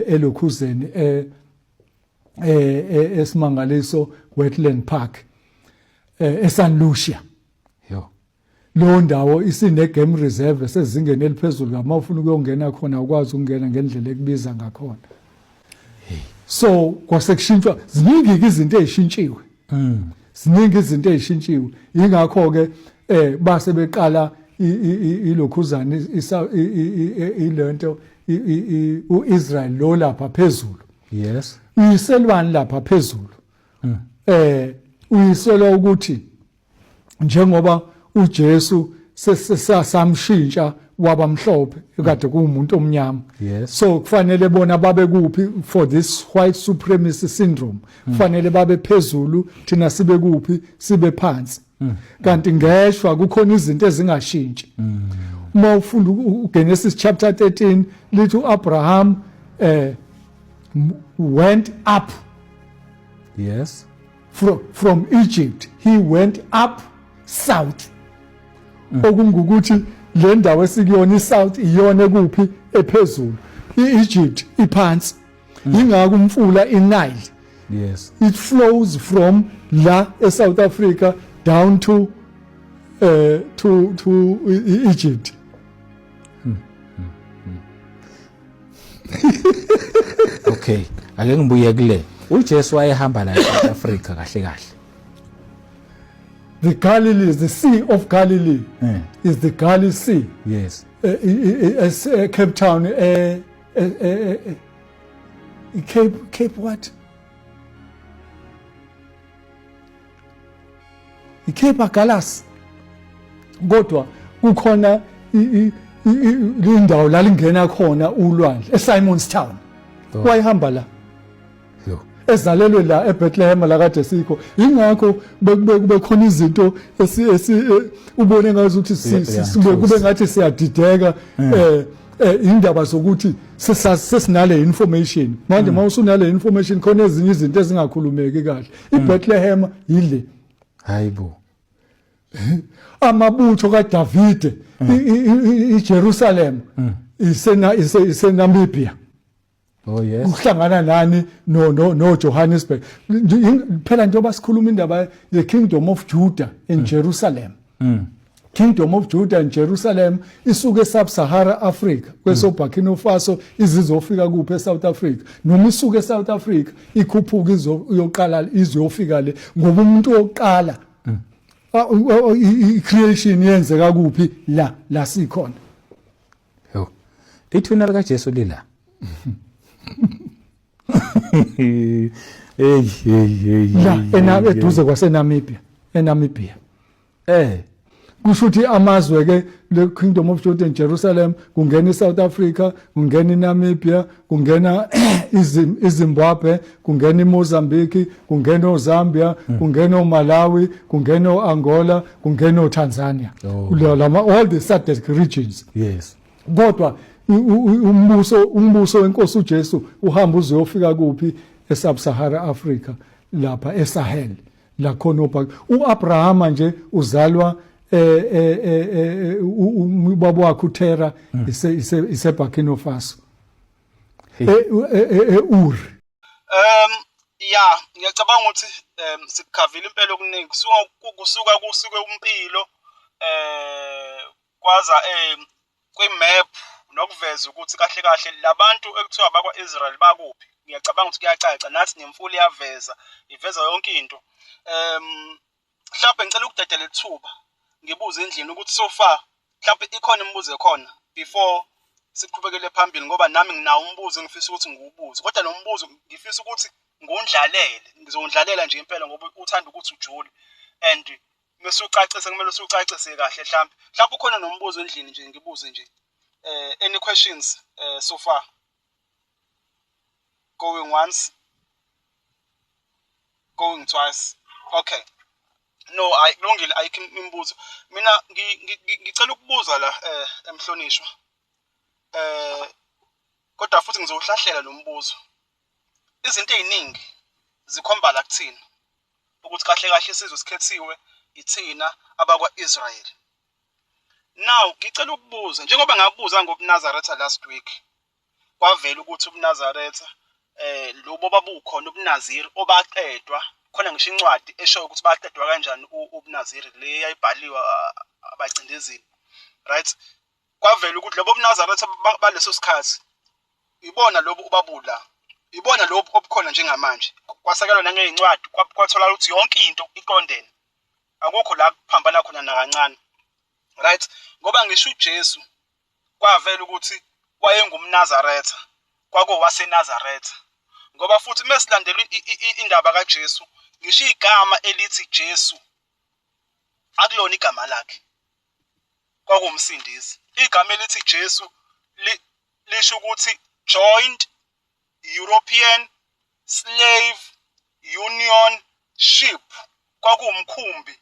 elokhuzeni eh esimangaliso Wetland Park eSan Lucia yo leyo ndawo isine game reserve sezingeni eliphezulu kama ufuna ukuyongena khona ukwazi ukungena ngendlela ekubiza ngakhona so kwasekushintshwa ziningi izinto ezishintshiwe ziningi izinto ezishintshiwe ingakho ke eh base beqala ilokhuzana ilento uIsrael lo lapha phezulu yes uyiselwani lapha phezulu eh uyiselwa ukuthi njengoba uJesu sesamshintsha waba mhlophe ekade kuwumuntu omnyama yes. so kufanele bona babe kuphi for this white supremacy syndrome kufanele babe phezulu thina sibe kuphi sibe phansi kanti ngeshwa kukhona izinto ezingashintshi uma ufunda uGenesis chapter 13 lithi uAbraham eh went up yes from Egypt he went up south okungukuthi le ndawo esikuyona isouth iyona ekuphi ephezulu iEgypt iphansi ingakho umfula iNile yes it flows from la eSouth Africa down to to Egypt okay ake ngibuye kule uJesu wayehamba la eSouth Africa kahle kahle the Galilee the Sea of Galilee eh. is the Galilee Sea yes Cape Town Cape Cape what iCape Agulhas kodwa kukhona indawo la lingena khona ulwandle eSimon's Town Oh. wayehamba la yo ezalelwe la eBethlehem la kade sikho ingakho bekube kube khona izinto esi esi ubone ngazi ukuthi kube ngathi siyadideka eh indaba zokuthi sesinale information manje mawusunale information khona ezinye izinto ezingakhulumeki kahle iBethlehem yile hayibo amabutho kaDavide iJerusalem isena iseNamibia Oh yes. Uhlangana nani no no no Johannesburg. Phela njengoba sikhuluma indaba the kingdom of Judah in Jerusalem. Kingdom of Judah and Jerusalem isuke eSub-Sahara Africa kweso Burkina Faso izizofika kuphi eSouth Africa noma isuke eSouth Africa ikhuphuka izoqala izofika le ngoba umuntu wokuqala i-creation yenzeka kuphi la la sikhona Yo. Ithuna lika Jesu lila. Hey hey hey. La ena eduze kwaseNamibia, eNamibia. Eh. Kusho ukuthi amazwe ke le Kingdom of Judah and Jerusalem kungena iSouth Africa, kungena iNamibia, kungena iZimbabwe, kungena iMozambique, kungena oZambia, kungena oMalawi, kungena oAngola, kungena oTanzania. Oh. Lama all the SADC regions. Yes. Kodwa umbuso wenkosi uJesu uhamba uzofika kuphi eSub-Sahara Africa lapha eSahel la khona ubhaka uAbrahama nje uzalwa eh eh ubaba wakhe uTerah ise ise ise Burkina Faso eUr Ya ngiyacabanga ukuthi sikukhavile impela okuningi kusuka kusuka kusuke umpilo kwaza kwi-map nokuveza ukuthi kahle kahle labantu ekuthiwa bakwa-Israel bakuphi. Ngiyacabanga ukuthi kuyacaca nathi nemfula iyaveza iveza yonke into. Mhlawumbe ngicela ukudedela ithuba ngibuze endlini ukuthi so far mhlawumbe ikhona imibuzo ekhona. Before siqhubekele phambili, ngoba nami nginawo umbuzo engifisa ukuthi ngiwubuze, kodwa lo mbuzo ngifisa ukuthi ngiwundlalele, ngizowundlalela nje impela ngoba uthanda ukuthi ujule and mese ucacise, kumele usucacise kahle. Mhlampe ukhona nombuzo endlini nje, ngibuze nje. Any questions so far? Going once, going twice. Okay, no, ayi, kulungile, ayikho imibuzo. Mina ngicela ukubuza la, emhlonishwa, kodwa futhi ngizowuhlahlela lo mbuzo. Izinto ey'ningi zikhomba la kuthina ukuthi kahle kahle isizwe sikhethiwe ithina abakwa-Israyeli. Now ngicela ukubuza, njengoba ngabuza ngobuNazaretha last week, kwavela ukuthi ubuNazaretha lobo babukhona ubuNaziri obaqedwa khona, ngisho incwadi eshoyo ukuthi baqedwa kanjani ubuNaziri, le yayibhaliwe abacindezeli, right? Kwavela ukuthi lobo buNazaretha baleso sikhathi ibona lobu obabula, ibona lobu obukhona njengamanje. Kwasekelwa nangey'ncwadi, kwatholakala ukuthi yonke into iqondene, akukho la kuphambana khona nakancane, right? Ngoba ngisho uJesu kwavela ukuthi wayengumNazaretha, kwakuwaseNazaretha, ngoba futhi mesilandela indaba kaJesu, ngisho igama elithi Jesu akulona igama lakhe, kwakuwumsindisi. Igama elithi Jesu lisho ukuthi Joint European Slave Union Ship, kwakuwumkhumbi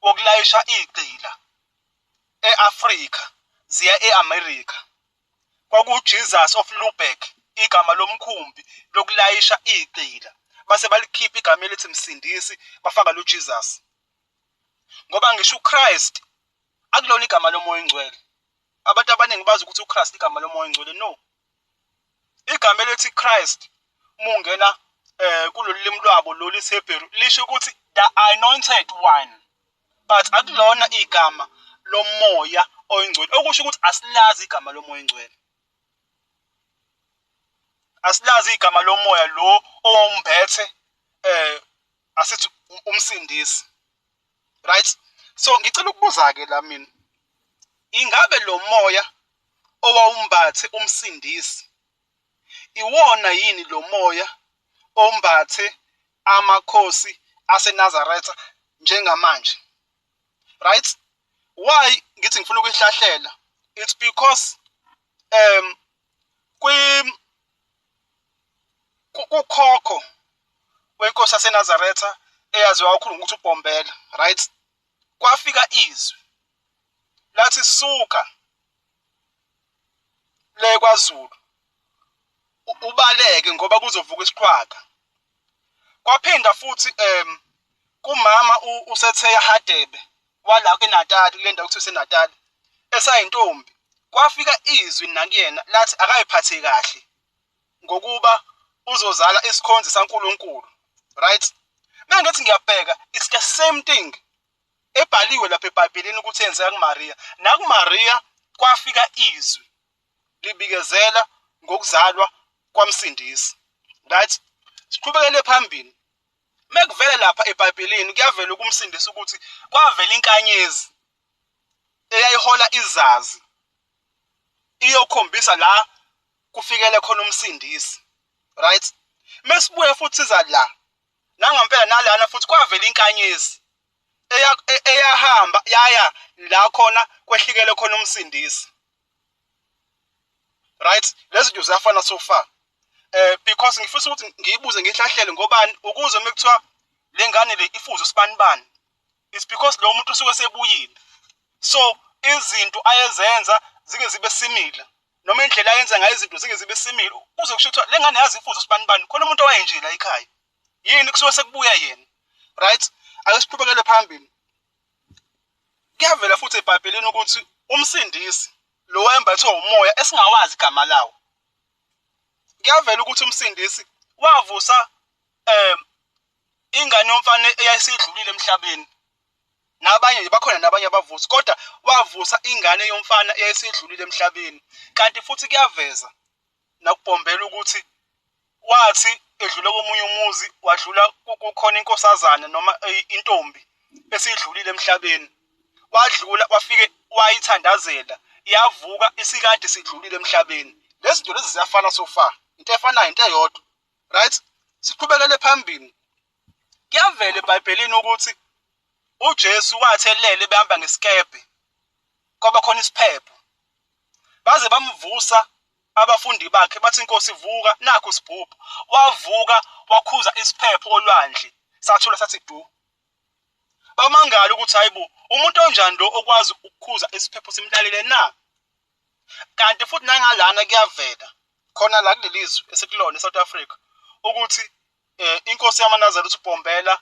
wokulayisha igqila e-Afrika ziya e-America. Kwaku-Jesus of Lubeck igama lomkhumbi lokulayisha igqila, base balikhipha igama elithi Msindisi, bafaka lo Jesus, ngoba ngisho uChrist akulona igama loMoya oNgcwele. Abantu abaningi bazi ukuthi uChrist igama loMoya oNgcwele. No, igama elithi Christ uma ungena kulolu limi lwabo lolu isiHebheru lisho ukuthi the anointed one, but akulona igama loMoya oNgcwele, okusho ukuthi asilazi igama loMoya oNgcwele, asilazi igama lomoya lo owumbethe, asithi umsindisi, right? So ngicela ukubuza ke la mina, ingabe lo moya owawumbathe umsindisi iwona yini lo moya ombathe amakhosi aseNazaretha njengamanje, right? Why ngithi ngifuna ukuyihlahlela? It's because kwi kukhokho wenkosi yaseNazaretha eyaziwa kakhulu ngokuthi uBhombela, right, kwafika izwi lathi suka le kwaZulu ubaleke ngoba kuzovuka isiqhwaga. Kwaphinda futhi kumama uSetheya Hadebe wala eNatal, kule ndawo kuthiwa iseNatal, esayintombi, kwafika izwi nakuyena lathi akayiphathe kahle ngokuba uzozala isikhonzi saNkuluNkulu, right? Mengithi ngiyabheka, it's the same thing ebhaliwe lapha eBhayibhelini ukuthi yenzeka kuMaria. NakuMaria kwafika izwi libikezela ngokuzalwa kwamsindisi, right? Siqhubekele phambili. Mekuvele lapha eBhayibhelini, kuyavela ukumsindisa ukuthi kwavela inkanyezi eyayihola izazi iyokhombisa la kufikele khona umsindisi, right? Mesibuya futhi siza la nangampela, nalana futhi kwavela inkanyezi eyahamba yaya la khona kwehlikele khona umsindisi, right? Lezi zinto ziyafana so far, because ngifisa ukuthi ngiyibuze, ngihlahlele ngobani, ukuze uma kuthiwa le ngane le ifuze usibanibani, it's because lo muntu usuke sebuyile, so izinto ayezenza zike zibe similar, noma indlela ayenza ngayo izinto zike zibe similar, kuze kusho kuthiwa le ngane yazi ifuze usibanibani, khona umuntu owayenje la ekhaya yini, kusuke sekubuya yena, right? Ake siqhubekele phambili. Kuyavela futhi eBhayibhelini ukuthi umsindisi lo wembathwe umoya esingawazi igama lawo, kuyavela ukuthi umsindisi wavusa ingane yomfana eyayisidlulile emhlabeni. Nabanye nje bakhona, nabanye abavusi, kodwa wavusa ingane yomfana eyayisidlulile emhlabeni. Kanti futhi kuyaveza nakubhombela ukuthi wathi edlula komunye umuzi, wadlula kukhona inkosazana noma intombi esidlulile emhlabeni, wadlula wafike wayithandazela. Yavuka isikade sidlulile emhlabeni. Lezi zinto lezi ziyafana so far, into efanayo, into eyodwa, right? Siqhubekele phambili. Kuyavela eBhayibhelini ukuthi uJesu wathi elele behamba ngesikebhe, kwaba khona isiphepho, baze bamvusa abafundi bakhe bathi, Inkosi vuka, nakhu sibhubha. Wavuka wakhuza isiphepho olwandle, sathula sathi du. Bamangala ukuthi hayibo, umuntu onjani lo okwazi ukukhuza isiphepho simlalele na? Kanti futhi nangalana kuyavela khona la kuleli zwe esikulona eSouth Africa ukuthi inkosi yamaNazaretha uBhombela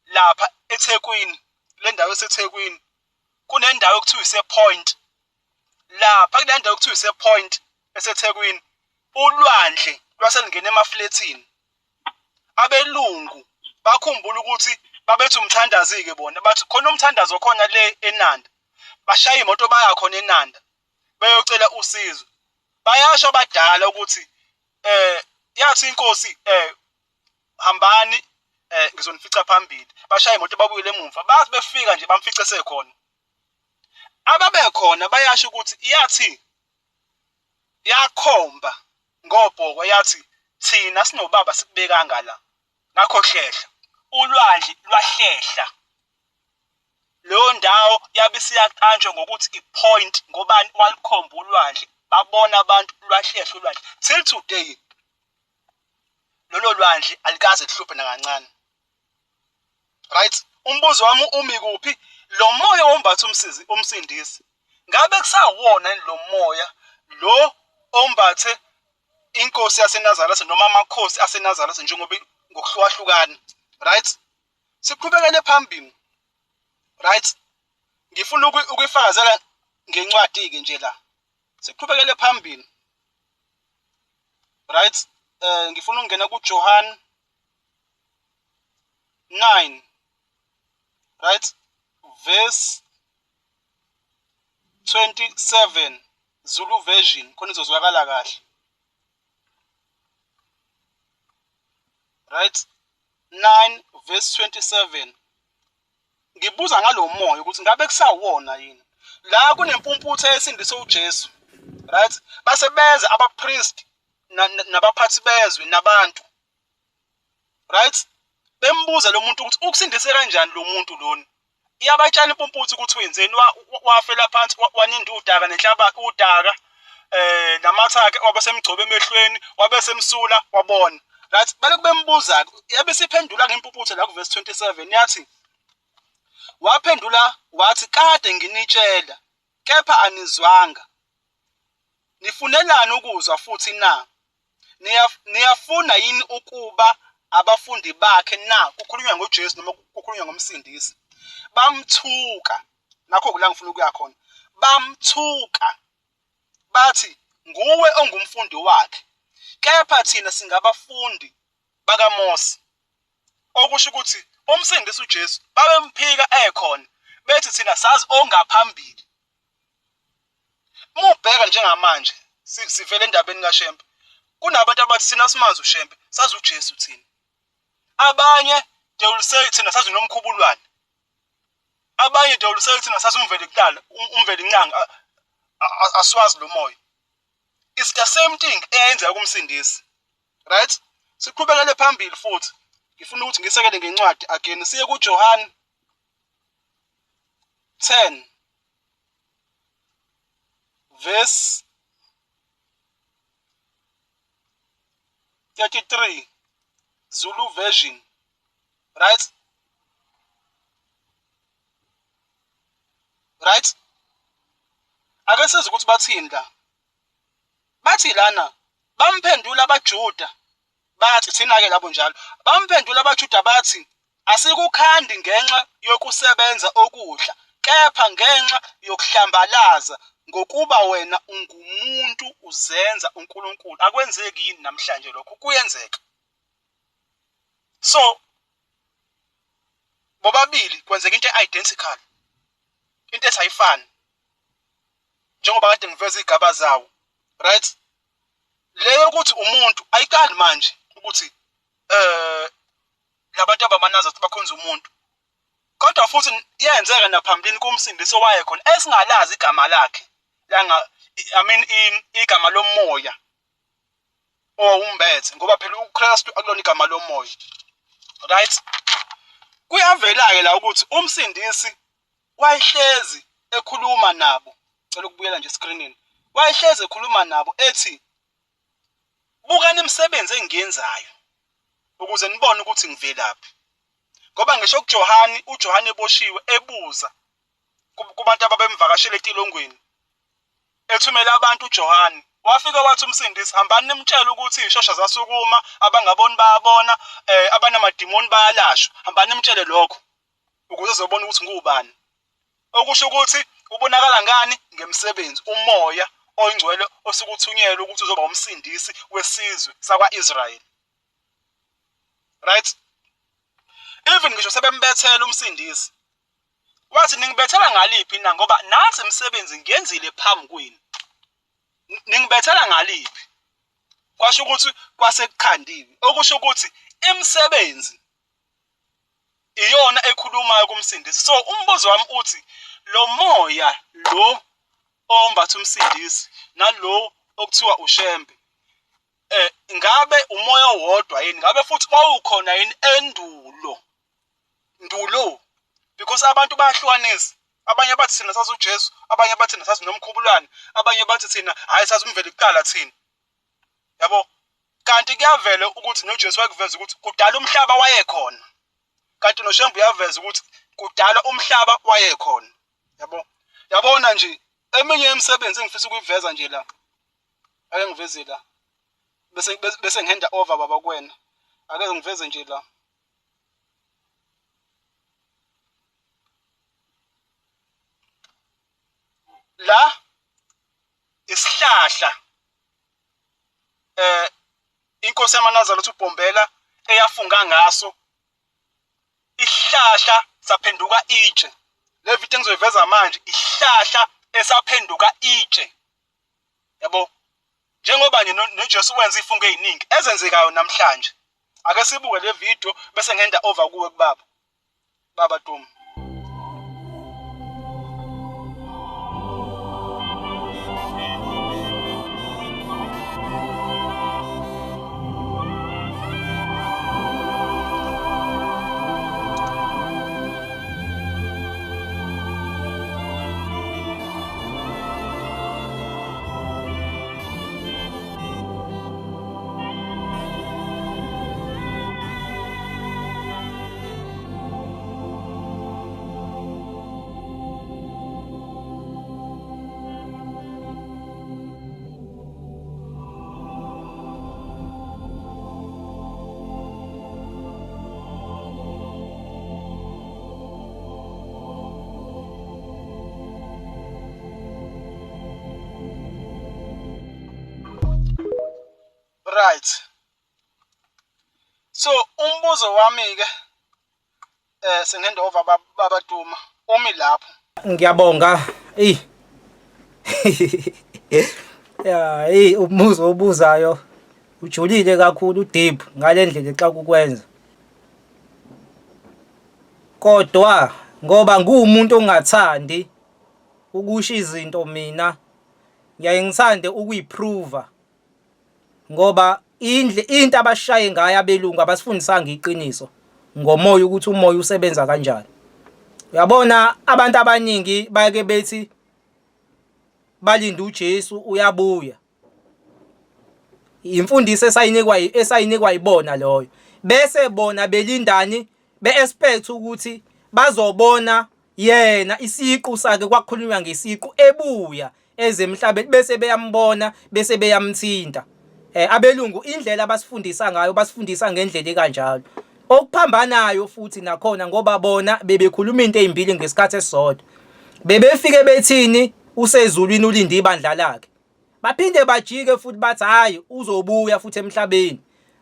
lapha eThekwini, le ndawo eseThekwini kunendawo ekuthiwa ise-Point. Lapha kule ndawo ekuthiwa ise-Point eseThekwini, ulwandle lwaselungena emaflethini. Abelungu bakhumbula ukuthi babethi umthandazi-ke bona, bathi khona umthandazo okhona le eNanda. Bashaya imoto baya khona eNanda beyocela usizo. Bayasho abadala ukuthi yathi inkosi hambani, ngizonifica phambili. Bashaya imoto babuyele emumva, bathi befika nje bamfice sekhona. Ababekhona bayasho ukuthi yathi yakhomba ngobhoko yathi thina sinobaba sikubekanga la, ngakho hlehla. Ulwandle lwahlehla, leyo ndawo yabe isiyaqanjwa ngokuthi i-Point. Ngobani? Walukhomba ulwandle, babona abantu lwahlehla ulwandle. Till today lolo lwandle alikaze lihluphe nakancane, right? Umbuzo wami umi kuphi? Lo moya ombatha umsizi umsindisi, ngabe kusawona yini lo moya lo ombathe inkosi yaseNazaretha noma amakhosi aseNazaretha njengoba ngokuhlukahlukana, right? Siqhubekele phambili, right? Ngifuna ukuyifakazela ngencwadi-ke nje la. Siqhubekele phambili, right? Ngifuna ukungena kuJohn 9, right, verse 27, Zulu version, khona izozwakala kahle, right? 9 verse 27. Ngibuza ngalo moya ukuthi ngabe kusawona yini la kunempumputhe esindise uJesu, right? Base beza abapriest nabaphathi bezwe nabantu, right? Bembuza lo muntu ukuthi ukusindise kanjani lo muntu lona. Iyabatshana impumputhe ukuthi wenzeni, wafela phansi, waninda udaka nenhlabathi, udaka namatha akhe, wabe semgcoba emehlweni, wabe semsula, wabona, right? Balokhu bembuza, yabe siphendula ngempumputhe la ku verse 27, yathi waphendula wathi, kade nginitshela kepha anizwanga, nifunelani ukuzwa futhi na? Niyafuna yini ukuba abafundi bakhe na? Kukhulunywa ngoJesu noma kukhulunywa ngomsindisi. Bamthuka, nakho kula ngifuna ukuya khona. Bamthuka bathi, nguwe ongumfundi wakhe, kepha thina singabafundi bakaMose. Okusho ukuthi umsindisi uJesu babemphika ekhona, bethi thina sazi ongaphambili. Uma ubheka njengamanje sivele endabeni kaShembe, kunabantu abathi thina simazi uShembe, sazi uJesu thina. Abanye they will say thina sazi uNomkhubulwane. Abanye they will say thina sazi uMveli kuqala, uMvelinqangi, asiwazi lo moya. It's the same thing eyenzeka kumsindisi, right? Siqhubekele phambili futhi, ngifuna ukuthi ngisekele ngencwadi again. Siye kuJohn 10 verse 33, Zulu version, right? Right, ake sizwe ukuthi bathini la. Bathi lana bamphendula abaJuda bathi, thina-ke labo njalo, bamphendula abaJuda bathi, asikukhandi ngenxa yokusebenza okudla, kepha ngenxa yokuhlambalaza, ngokuba wena ungumuntu uzenza uNkulunkulu. Akwenzeki yini namhlanje lokho? Kuyenzeka. So bobabili kwenzeka into e-identical, into ethi ayifani, njengoba kade ngiveza iy'gaba zawo, right? Le yokuthi umuntu ayiqali manje ukuthi labantu abamanazaretha bakhonza umuntu, kodwa futhi iyenzeka naphambilini kumsindisi owayekhona esingalazi igama lakhe. langa I mean igama lomoya owawumbethe ngoba phela uKristu akulona igama lomoya right. Kuyavela-ke la ukuthi umsindisi wayehlezi ekhuluma nabo, cela ukubuyela nje eskrinini, wayehlezi ekhuluma nabo ethi bukani imisebenzi engiyenzayo ukuze nibone ukuthi ngivelaphi. Ngoba ngisho kuJohane, uJohane eboshiwe ebuza kubantu ababemvakashela etilongweni ethumela abantu uJohane wafika wathi umsindisi hambani nimtshele ukuthi ishosha zasukuma abangaboni bayabona eh abanamadimoni bayalashwa hambani nimtshele lokho ukuze ezobona ukuthi ngubani okusho ukuthi ubonakala ngani ngemisebenzi umoya oyingcwele osuke uthunyelwe ukuthi uzoba umsindisi wesizwe sakwa-Israyeli right. Even ngisho sebembethela umsindisi wathi ningibethela ngaliphi na ngoba nathi imisebenzi ngiyenzile phambi kwenu ningibethela ngaliphi kwasho ukuthi kwasekukhandiwe okusho ukuthi imisebenzi iyona ekhulumayo kumsindisi. So umbuzo wami uthi lo moya lo owombatha umsindisi nalo okuthiwa uShembe eh ngabe umoya owodwa yini, ngabe futhi wawukhona yini endulo ndulo? Because abantu bayahlukanisa, abanye bathi thina sazi uJesu, abanye bathi thina sazi nomkhubulwane, abanye bathi thina hhayi sazi umveli kuqala thina, yabo. Kanti kuyavela ukuthi noJesu wakuveza ukuthi kudala umhlaba wayekhona, kanti noShembe uyaveza ukuthi kudala umhlaba wayekhona, yabo. Yabona nje eminye yemisebenzi engifisa ukuyiveza nje la, ake ngiveze la bese bese ngihenda over baba kuwena, ake ngiveze nje la. La isihlahla eh inkosi yamaNazaretha uBhombela eyafunga ngaso isihlahla saphenduka itshe. Le video engizoyiveza manje isihlahla esaphenduka itshe, yabo, njengoba nje noJesu wenza ifungo eziningi ezenzekayo namhlanje. Ake sibuke le video bese ngenda over kuwe kubaba. Baba Duma. Right. So umbuzo wami ke eh sengihenda over baba Duma umi lapho. Ngiyabonga. Ey. Ya, hey umbuzo obuzayo ujulile kakhulu deep ngalendlela xa kukwenza. Kodwa ngoba nguwumuntu ongathandi ukusho izinto mina ngiyaye ngithande ukuyiprova ngoba indle into abashaye ngayo abelungu abasifundisanga iqiniso ngomoya ukuthi umoya usebenza kanjani. Uyabona abantu abaningi bayeke bethi balinde uJesu uyabuya. Imfundiso esayinikwa esayinikwa ibona loyo. Bese bona belindani be-expect ukuthi bazobona yena isiqu sakhe kwakhulunywa ngesiqu ebuya ezemhlabeni bese beyambona bese beyamthinta. Eh abelungu indlela abasifundisa ngayo basifundisa ngendlela ekanjalo. Okuphambanayo futhi nakhona ngoba bona bebekhuluma into ezimbili ngesikhathi esisodwa. Bebefike bethini usezulwini ulinde ibandla lakhe. Baphinde bajike futhi bathi hhayi uzobuya futhi emhlabeni.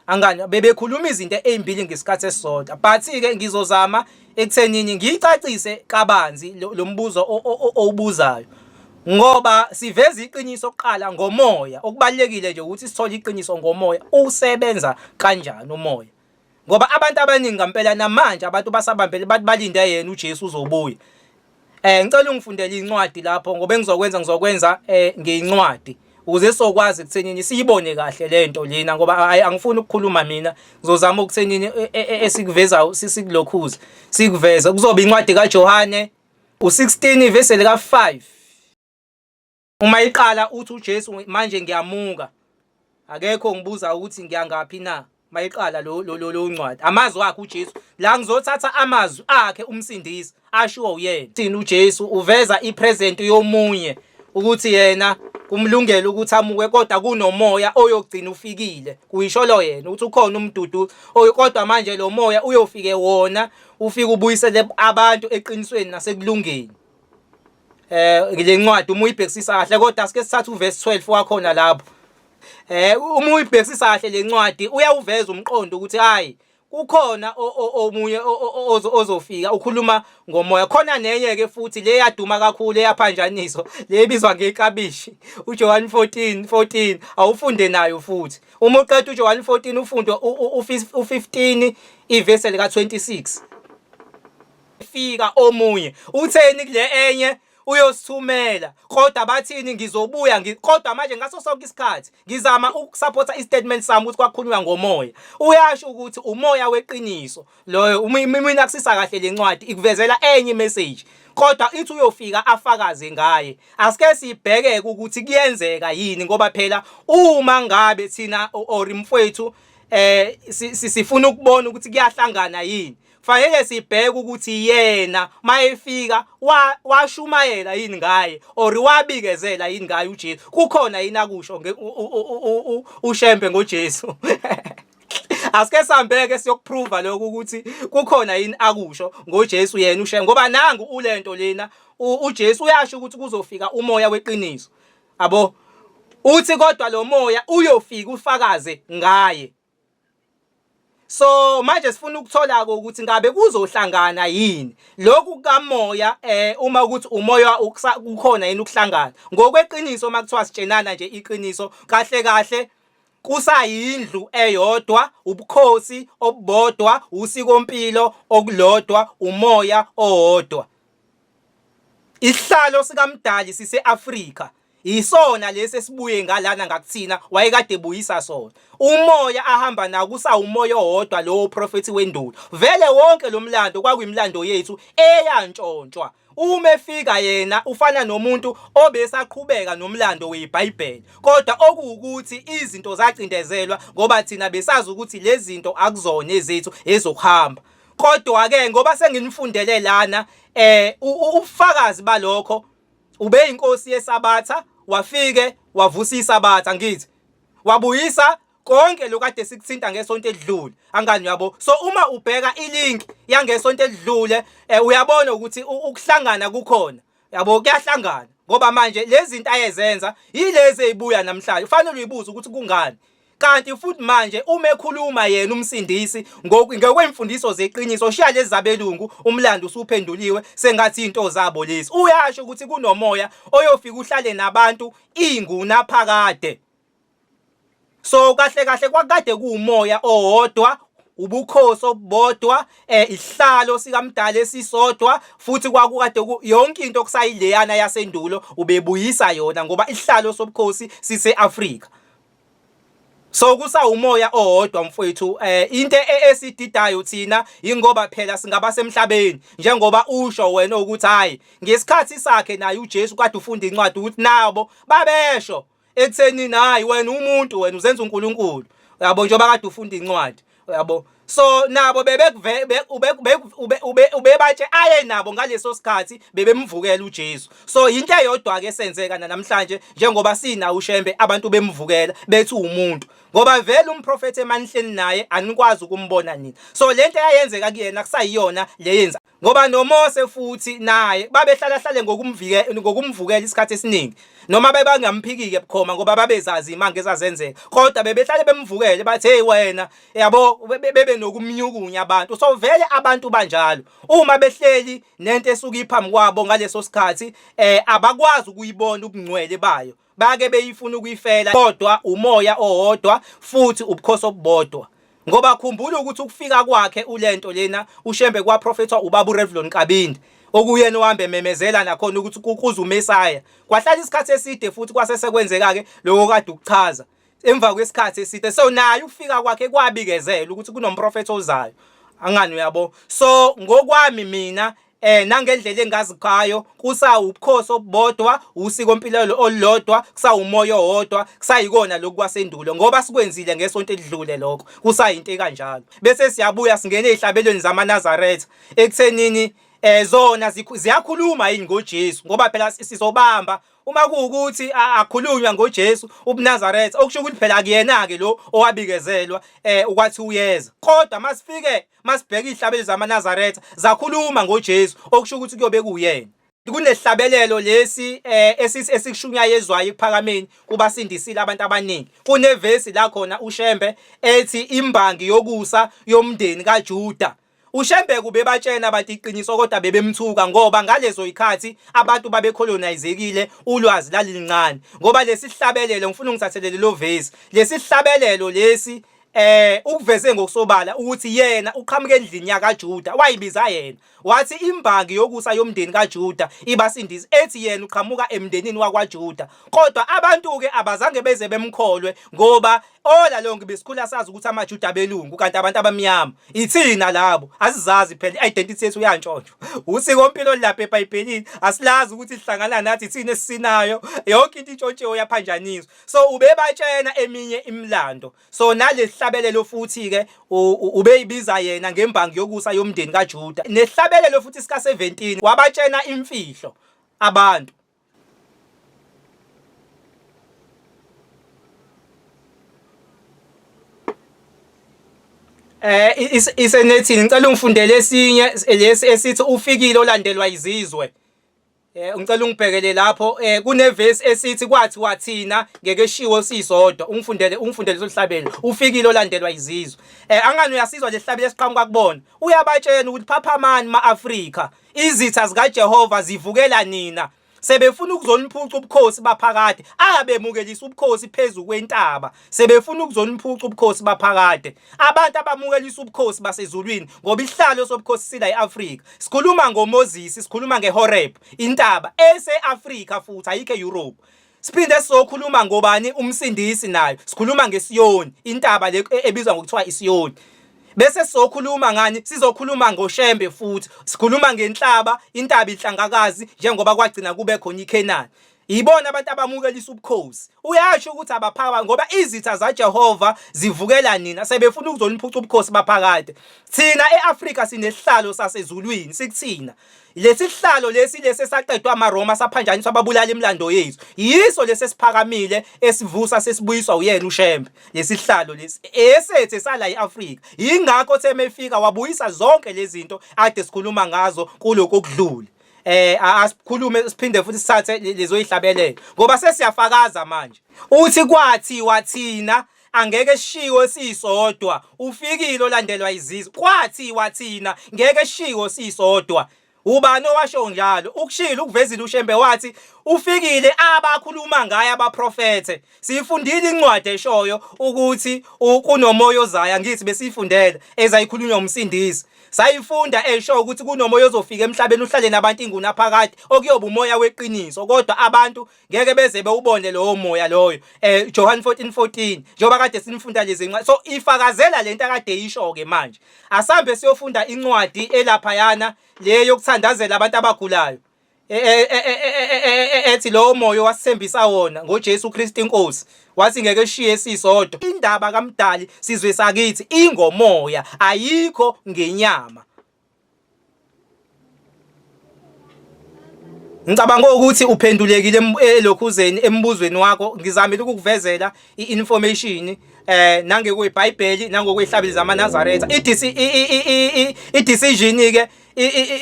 Angani bebekhuluma izinto ezimbili ngesikhathi esisodwa. But-ke ngizozama ekuthenini ngiyicacise kabanzi lo mbuzo owubuzayo. Ngoba siveza iqiniso kuqala ngomoya. Okubalulekile nje ukuthi sithole iqiniso ngomoya usebenza kanjani umoya. Ngoba abantu abaningi ngampela namanje abantu basabambele bathi balinde yena uJesu uzobuya. Ngicela ungifundele incwadi lapho ngoba engizokwenza ngizokwenza ngencwadi ukuze sizokwazi ekuthenini siyibone kahle lento lena ngoba angifuni ukukhuluma mina ngizozama ukuthenini esikuvezayo sikulokhuze sikuveze kuzoba incwadi kaJohane u16 verse lika 5 Uma iqala uthi uJesu manje ngiyamuka akekho ngibuza ukuthi ngiyangaphi na mayiqala lo lo lo ncwadi amazwi akhe uJesu la ngizothatha amazwi akhe umsindisi ashiwo uyena thina uJesu uveza ipresent yomunye ukuthi yena kumlungela ukuthi amuke kodwa kunomoya oyogcina ufikile kuyisholo yena ukuthi ukhona umdudu kodwa manje lo moya uyofike wona ufike ubuyisele abantu eqinisweni nasekulungeni le ncwadi uma uyibhekisisa kahle kodwa sike sithathe uverse 12 wakhona lapho uma uyibhekisisa kahle le ncwadi uyawuveza umqondo ukuthi hayi kukhona omunye ozofika ukhuluma ngomoya khona nenye ke futhi le yaduma kakhulu eyaphanjaniswa le ebizwa ngekabishi uJohn 14 14 awufunde nayo futhi uma uqeda uJohn 14 ufunde u15 ivesi lika 26 fika omunye utheni kule enye uyosithumela kodwa bathini ngizobuya kodwa manje ngaso sonke isikhathi ngizama ukusupporta istatement sami ukuthi kwakhulunywa ngomoya uyasho ukuthi umoya weqiniso loyo mina kusisa kahle lencwadi ikuvezela enye message kodwa ithi uyofika afakaze ngaye asike sibheke ukuthi kuyenzeka yini ngoba phela uma ngabe thina or mfowethu sifuna ukubona ukuthi kuyahlangana yini Fanele sibheke ukuthi yena mayefika washumayela yini ngaye or wabikezela yini ngaye uJesu. Kukhona yini akusho uShembe ngoJesu? Asike sambeke siyokuprova lokho ukuthi kukhona yini akusho ngoJesu yena uShembe ngoba nangu ulento lena uJesu uyasho ukuthi kuzofika umoya weqiniso. Abo uthi kodwa lo moya uyofika ufakaze ngaye. So manje sifuna ukuthola ukuthi ngabe kuzohlangana yini lokhu kamoya uma ukuthi umoya kukhona yini ukuhlangana ngokweqiniso uma kuthiwa sitshenana nje iqiniso kahle kahle kusayindlu eyodwa ubukhosi obubodwa usikompilo okulodwa umoya owodwa Isihlalo sikaMdali sise-Afrika. Yisona lesi esibuye ngalana ngakuthina wayekade ebuyisa sona. Umoya ahamba nawo kusawumoya owodwa lowo profethi wendulo. Vele wonke lo mlando kwakuyimilando yethu eyantshontshwa. Uma efika yena ufana nomuntu obesaqhubeka nomlando weBhayibheli. Kodwa okuwukuthi izinto zacindezelwa ngoba thina besazi ukuthi lezi zinto akuzona ezethu ezokuhamba. Kodwa ke ngoba senginifundele lana ubufakazi balokho ubeyinkosi yesabatha wafike wavusa isabatha ngithi wabuyisa konke lokade sikuthinta ngesonto edlule angani uyabo so uma ubheka ilink yangesonto edlule uyabona ukuthi ukuhlangana kukhona yabo kuyahlangana ngoba manje lezi zinto ayezenza yilezi ezibuya namhlanje ufanele uyibuze ukuthi kungani kanti futhi manje uma ekhuluma yena umsindisi ngokwemfundiso zeqiniso shiya lezi zabelungu umlando usuphenduliwe sengathi into zabo lezi uyasho ukuthi kunomoya oyofika uhlale nabantu ingunaphakade so kahle kahle kwakade kuwumoya owodwa ubukhosi obubodwa isihlalo sikamdala esisodwa futhi kwakukade yonke into kusayileyana yasendulo ubebuyisa yona ngoba isihlalo sobukhosi sise-Afrika so kusawumoya owodwa mfowethu into esididayo thina ingoba phela singaba semhlabeni njengoba usho wena ukuthi hayi ngesikhathi sakhe naye uJesu kade ufunda incwadi ukuthi nabo babesho ekutheni hayi wena umuntu wena uzenza uNkulunkulu uyabo njengoba kade ufunda incwadi uyabo so nabo bebebatshe aye nabo ngaleso sikhathi bebemvukela uJesu so into eyodwa ke esenzeka namhlanje njengoba sinawo uShembe abantu bemvukela bethi umuntu ngoba vele umprofethi emanhleni naye anikwazi ukumbona nina so lento eyayenzeka kuyena kusayiyona leyenza Ngoba noMose futhi naye babehlala hlale ngokumvikela ngokumvukela isikhathi esiningi. Noma bebangamphiki-ke bukhoma ngoba babezazi imanga ezazenzeka. Kodwa bebehlale bemvukele bathi hey wena yabo bebe nokumnyukunya abantu. So vele abantu banjalo. Uma behleli nento esuke iphambi kwabo ngaleso sikhathi abakwazi ukuyibona ubungcwele bayo. Bake beyifuna ukuyifela kodwa umoya owodwa futhi ubukhosi obubodwa. Ngoba khumbula ukuthi ukufika kwakhe ulento lena uShembe kwaprofethwa ubaba uRevlon Nkabinde. Okuyena ohamba ememezela nakhona ukuthi kuza uMesaya. Kwahlala isikhathi eside futhi kwase sekwenzeka-ke lokho kade ukuchaza emva kwesikhathi eside. So naye ukufika kwakhe kwabikezela ukuthi kunomprofethi ozayo. Angani uyabo? So ngokwami mina nangendlela engazi ngayo kusawubukhosi obubodwa, usikompilo olulodwa, kusawumoya owodwa, kusayikona lokhu kwasendulo ngoba sikwenzile ngesonto elidlule lokho. Kusayinto ekanjalo. Bese siyabuya singene ezihlabelweni zamaNazaretha ekuthenini zona ziyakhuluma yini ngoJesu ngoba phela sizobamba uma kuwukuthi akhulunywa ngoJesu ubuNazaretha okusho ukuthi phela akuyena-ke lo owabikezelwa ukwathi uyeza kodwa masifike masibheka izihlabelo zamaNazaretha zakhuluma ngoJesu okusho ukuthi kuyobe kuwuyena. Kunehlabelelo lesi esikushunyayezwayo ekuphakameni kubasindisile abantu abaningi. Kunevesi la khona uShembe ethi imbangi yokusa yomndeni kaJuda. UShembe kubebatshena abantu iqiniso kodwa bebemthuka ngoba ngalezo yikhathi abantu babecolonizekile ulwazi lalincane. Ngoba lesi sihlabelelo ngifuna ungithathele lelo vesi. Lesi sihlabelelo lesi ukuveze ngokusobala ukuthi yena uqhamuka endlini yakaJuda wayibiza yena wathi imbangi yokusa yomndeni kaJuda ibasindisa ethi yena uqhamuka emndenini wakwaJuda kodwa abantu ke abazange beze bemkholwe ngoba ola lonke besikhula sazi ukuthi amaJuda abelungu kanti abantu abamnyama ithina labo asizazi phela i-identity yethu uyantshontshwa usiko mpilo lapha eBhayibhelini asilazi ukuthi sihlangana nathi ithina esisinayo yonke into intshontshiwe yaphanjaniswa so ubebatshena eminye imilando So nalesihlabelelo futhi ke ubeyibiza yena ngembangi yokusa yomndeni kaJuda. Nesihlabelelo futhi sika 17 wabatshena imfihlo abantu. Isenethini ngicela ungifundele esinye lesi esithi ufikile olandelwa izizwe. Ngicela ungibhekele lapho kunevesi esithi kwathi wathina ngeke shiwo sisodwa ungifundele ungifundele lesihlabelo ufikile olandelwa izizwe. Angani uyasizwa lesihlabelo esiqhamuka kubona. Uyabatshela ukuthi phaphamani ma-Afrika izitha zikaJehova zivukela nina. Sebefuna ukuzoniphuca ubukhosi baphakade. Abemukelisa ubukhosi phezu kwentaba. Sebefuna ukuzoniphuca ubukhosi baphakade. Abantu abamukelisa ubukhosi basezulwini ngoba isihlalo sobukhosi sila e-Afrika. Sikhuluma ngoMoses, sikhuluma ngeHoreb, intaba ese-Afrika futhi ayikho e-Europe. Siphinde sizokhuluma ngobani umsindisi nayo. Sikhuluma ngeSiyoni, intaba le ebizwa ngokuthiwa iSiyoni. Bese sizokhuluma ngani? Sizokhuluma ngoShembe futhi. Sikhuluma ngenhlaba, intaba inhlangakazi njengoba kwagcina kube khona iKhenani. Yibona abantu abamukelisa ubukhosi. Uyasho ukuthi abaphaka ngoba izitha zaJehova zivukela nina sebefuna ukuzoniphuca ubukhosi baphakade. Thina eAfrika sinesihlalo sasezulwini sikuthina. Lesi sihlalo lesi lesi esaqedwa amaRoma saphanjaniswa ababulala imilando yethu. Yiso lesi esiphakamile esivusa sesibuyiswa uyena uShembe. Lesi sihlalo lesi esethe sala eAfrika. Yingakho themefika wabuyisa zonke lezi zinto ade sikhuluma ngazo kuloko okudlule. Asikhulume siphinde futhi sithathe lezo zihlabelelo ngoba sesiyafakaza manje. Uthi kwathi wathina angeke sishiwo sisodwa ufikile olandelwa izizwe. Kwathi wathina ngeke sishiwo sisodwa. Ubani owasho njalo? Ukushilo ukuvezile uShembe wathi ufikile abakhuluma ngaye abaprofethe. Siyifundile incwadi eshoyo ukuthi kunomoya ozayo angithi besiyifundela ezayikhulunywa umsindisi. Sayifunda esho ukuthi kunomoya ozofika emhlabeni uhlale nabantu ingunaphakade okuyoba umoya weqiniso kodwa abantu ngeke beze bewubone lowo moya loyo. Johan 14:14 njengoba kade sinifunda lezi ncwadi. So ifakazela lento akade isho ke manje. Asambe siyofunda incwadi elaphayana le yokuthandazela abantu abagulayo. Ethi lowo moya wasithembisa wona ngoJesu Kristu inkosi wathi ngeke shiye sisodwa. Indaba kaMdali sizwe sakithi ingomoya ayikho ngenyama. Ngicabanga ukuthi uphendulekile elokhuzeni embuzweni wakho ngizamile ukukuvezela i-information nangekweBhayibheli nangokwehlabeli zamaNazaretha. I-decision ke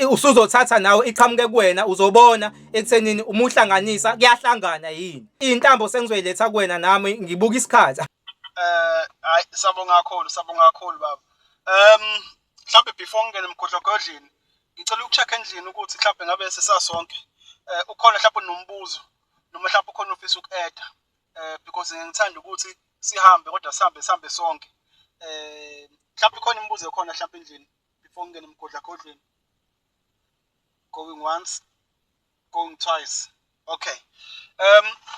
usuzothatha nawe iqhamuke kuwena uzobona ekuthenini uma uhlanganisa kuyahlangana yini. Intambo sengizoyiletha kuwena nami ngibuka isikhathi. Hayi sabonga kakhulu sabonga kakhulu baba. Mhlawumbe before ngingene emgodlogodleni ngicela ukucheck endlini ukuthi mhlawumbe ngabe sisasonke ukhona mhlawumbe nombuzo noma mhlawumbe ukhona ofisa uku-add because ngithanda ukuthi sihambe kodwa sihambe sihambe sonke. Mhlawumbe ikhona imibuzo ekhona mhlawumbe endlini before ngingene emgodlagodleni. Going once, going twice. Okay.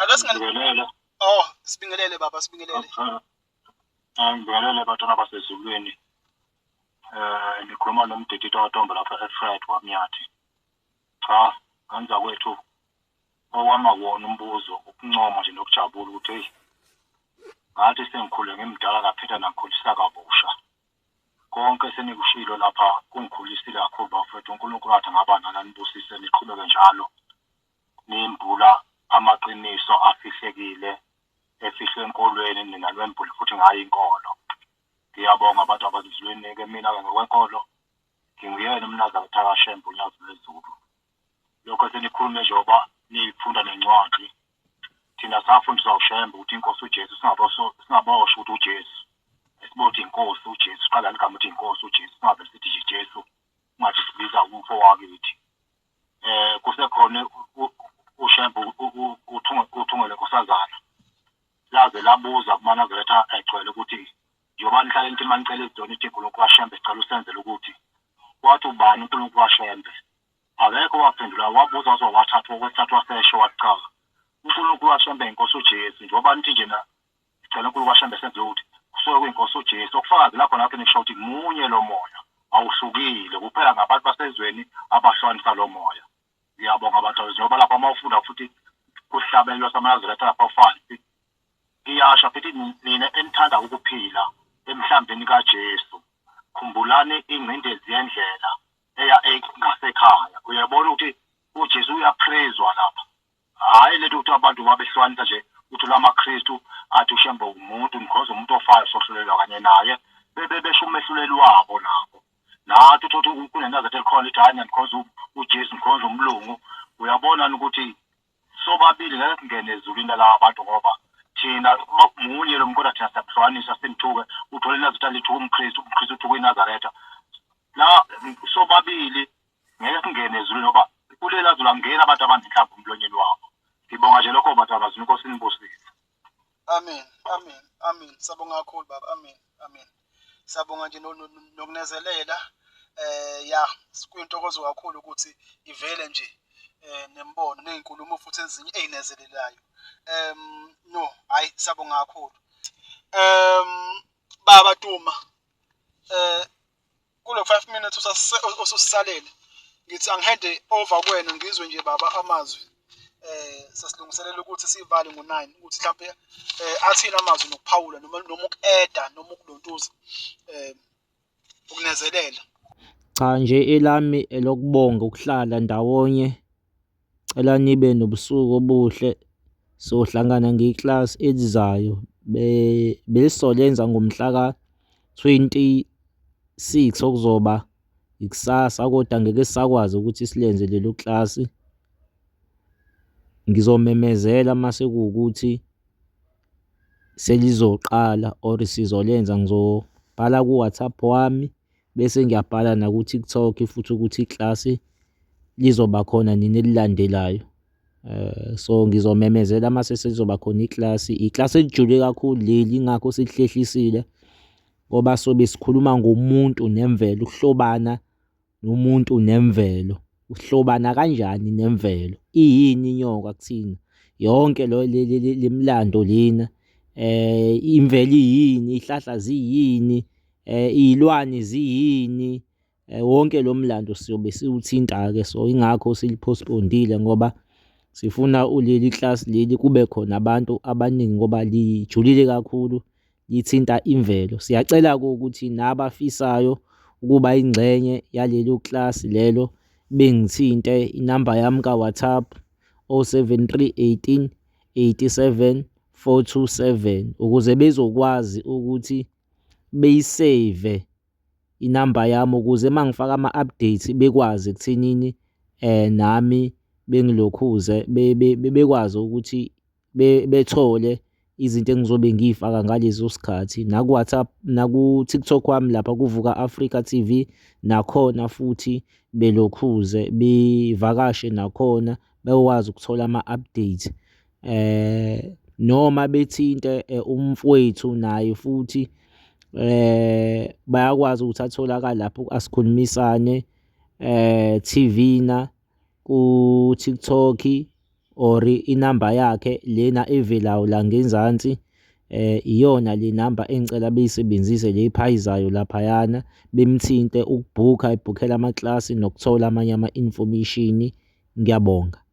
Ake singa Oh, sibingelele baba, sibingelele. Ngibingelele bantwana basezulwini. Nikhuluma nomdidito watombo lapha eFred waMnyathi. Cha, ngenza kwethu owama wona umbuzo ukuncoma nje nokujabula ukuthi hey ngathi sengikhule ngimdala ngaphinda nangikhulisa kabusha. Konke senikushilo lapha kungikhulisile kakhulu bafowethu. uNkulunkulu athi ngaba nani anibusise niqhubeke njalo nimbula amaqiniso afihlekile efihlwe enkolweni nina lwembule futhi ngayo inkolo. Ngiyabonga abantu abazizweni-ke mina-ke ngokwenkolo nginguyena umNazaretha kaShembe uNyazi lwezulu. Lokho esenikhulume njengoba niyifunda nencwadi thina safundiswa uShembe ukuthi inkosi uJesu singabosho ukuthi uJesu esibothi inkosi uJesu siqala ligama ukuthi inkosi uJesu singabe sithi nje Jesu ungathi sibiza umfo wakithi kusekhona uShembe uthungele nkosazana laze labuza kumaNazaretha egcwele ukuthi njengoba nihlale nithi manicela izinto nithi uNkulunkulu kaShembe sicela usenzele ukuthi wathi ubani uNkulunkulu kaShembe akekho waphendula wabuza waze wathatha okwesithathu wasesho wathi cha uNkulunkulu kaShembe inkosi uJesu njengoba nithi nje sicela uNkulunkulu kaShembe senze ukuthi kusuke kuyinkosi uJesu okufakazela khona lapho nisho ukuthi munye lo moya awuhlukile kuphela ngabantu basezweni abahlukanisa lo moya. Ngiyabonga abantu njengoba lapha uma ufunda futhi kuhlabelelo samaNazaretha lapha ufansi iyasho futhi nina enithanda ukuphila emhlambini kaJesu khumbulani ingcindezi yendlela eya ngasekhaya. Uyabona ukuthi uJesu uyapraiswa lapha, hhayi lento ukuthi abantu babehlukanisa nje uthi lamaKristu athi uShembe umuntu ngikhonza umuntu ofayo sohlulelwa kanye naye bebe besho umehluleli wabo nabo nathi uthi uthi kuneNazaretha elikhona lithi hhayi ngikhonza uJesu ngikhonza umlungu. Uyabona ukuthi sobabili ngeke singene ezulwini lalaba bantu ngoba thina munye lo kodwa thina siyabuhlukanisa simthuke uthole iNazaretha lithuka umKristu umKristu uthuka iNazaretha la sobabili ngeke singene ezulwini ngoba kulela zulu angena abantu abanenhlamba emlonyeni wabo. Ngibonga nje lokho bantu abazini inkosi inibusise. Amen. Amen. Amen. Sabonga kakhulu baba. Amen. Amen. Sabonga nje nokunezelela ya kuyintokozo kakhulu ukuthi ivele nje nembono nezinkulumo futhi ezinye ezinezelelayo. No, hayi sabonga kakhulu. Baba Duma kulo 5 minutes osusisalele ngithi angihande over kuwena ngizwe nje baba amazwi sesilungiselela ukuthi sivale ngo-9 ukuthi mhlampe athini amazwi nokuphawula noma uku-eda noma ukulontuza ukunezelela. Cha nje elami elokubonga ukuhlala ndawonye. Cela nibe nobusuku obuhle sohlangana ngeklasi elizayo belisolenza ngomhla ka-26 okuzoba ikusasa kodwa ngeke sisakwazi ukuthi silenze lelo klasi. Ngizomemezela mase kuwukuthi selizoqala or sizolenza ngizobhala ku-WhatsApp wami bese ngiyabhala naku-TikTok futhi ukuthi iklasi lizoba khona nini elilandelayo. So ngizomemezela mase selizoba khona iklasi, iklasi elijule kakhulu leli ingakho silihlehlisile ngoba sobe sikhuluma ngomuntu nemvelo, ukuhlobana nomuntu nemvelo. Uhlobana kanjani nemvelo? Iyini inyoka kuthina? Yonke lo le mlando lena imvelo iyini, iy'hlahla ziyini, iy'lwane ziyini? Wonke lo mlando siyobe siwuthinta-ke so ingakho siliphospondile ngoba sifuna uleli klasi leli kube khona abantu abaningi ngoba lijulile kakhulu lithinta imvelo. Siyacela-ke ukuthi nabafisayo ukuba ingxenye yalelo klasi lelo bengithinte inamba yami ka-WhatsApp 073 18 87 427 ukuze bezokwazi ukuthi beyisave inamba yami ukuze uma ngifaka ama-updates bekwazi ekuthenini nami bengilokhuze bekwazi ukuthi bethole izinto engizobe ngiy'faka ngaleso sikhathi. Naku-WhatsApp, naku-TikTok wami lapha kuVuka Afrika T_V nakhona futhi belokhuze bevakashe nakhona bekwazi ukuthola ama-updates. Noma bethinte umfowethu naye futhi bayakwazi ukuthi atholakale lapho asikhulumisane T_V na. ku-TikTok or inamba yakhe lena evelayo la ngenzansi iyona le namba engicela beyisebenzise le ephayizayo laphayana bemthinte ukubhukha ebhukhela amaklasi nokuthola amanye ama-information. Ngiyabonga.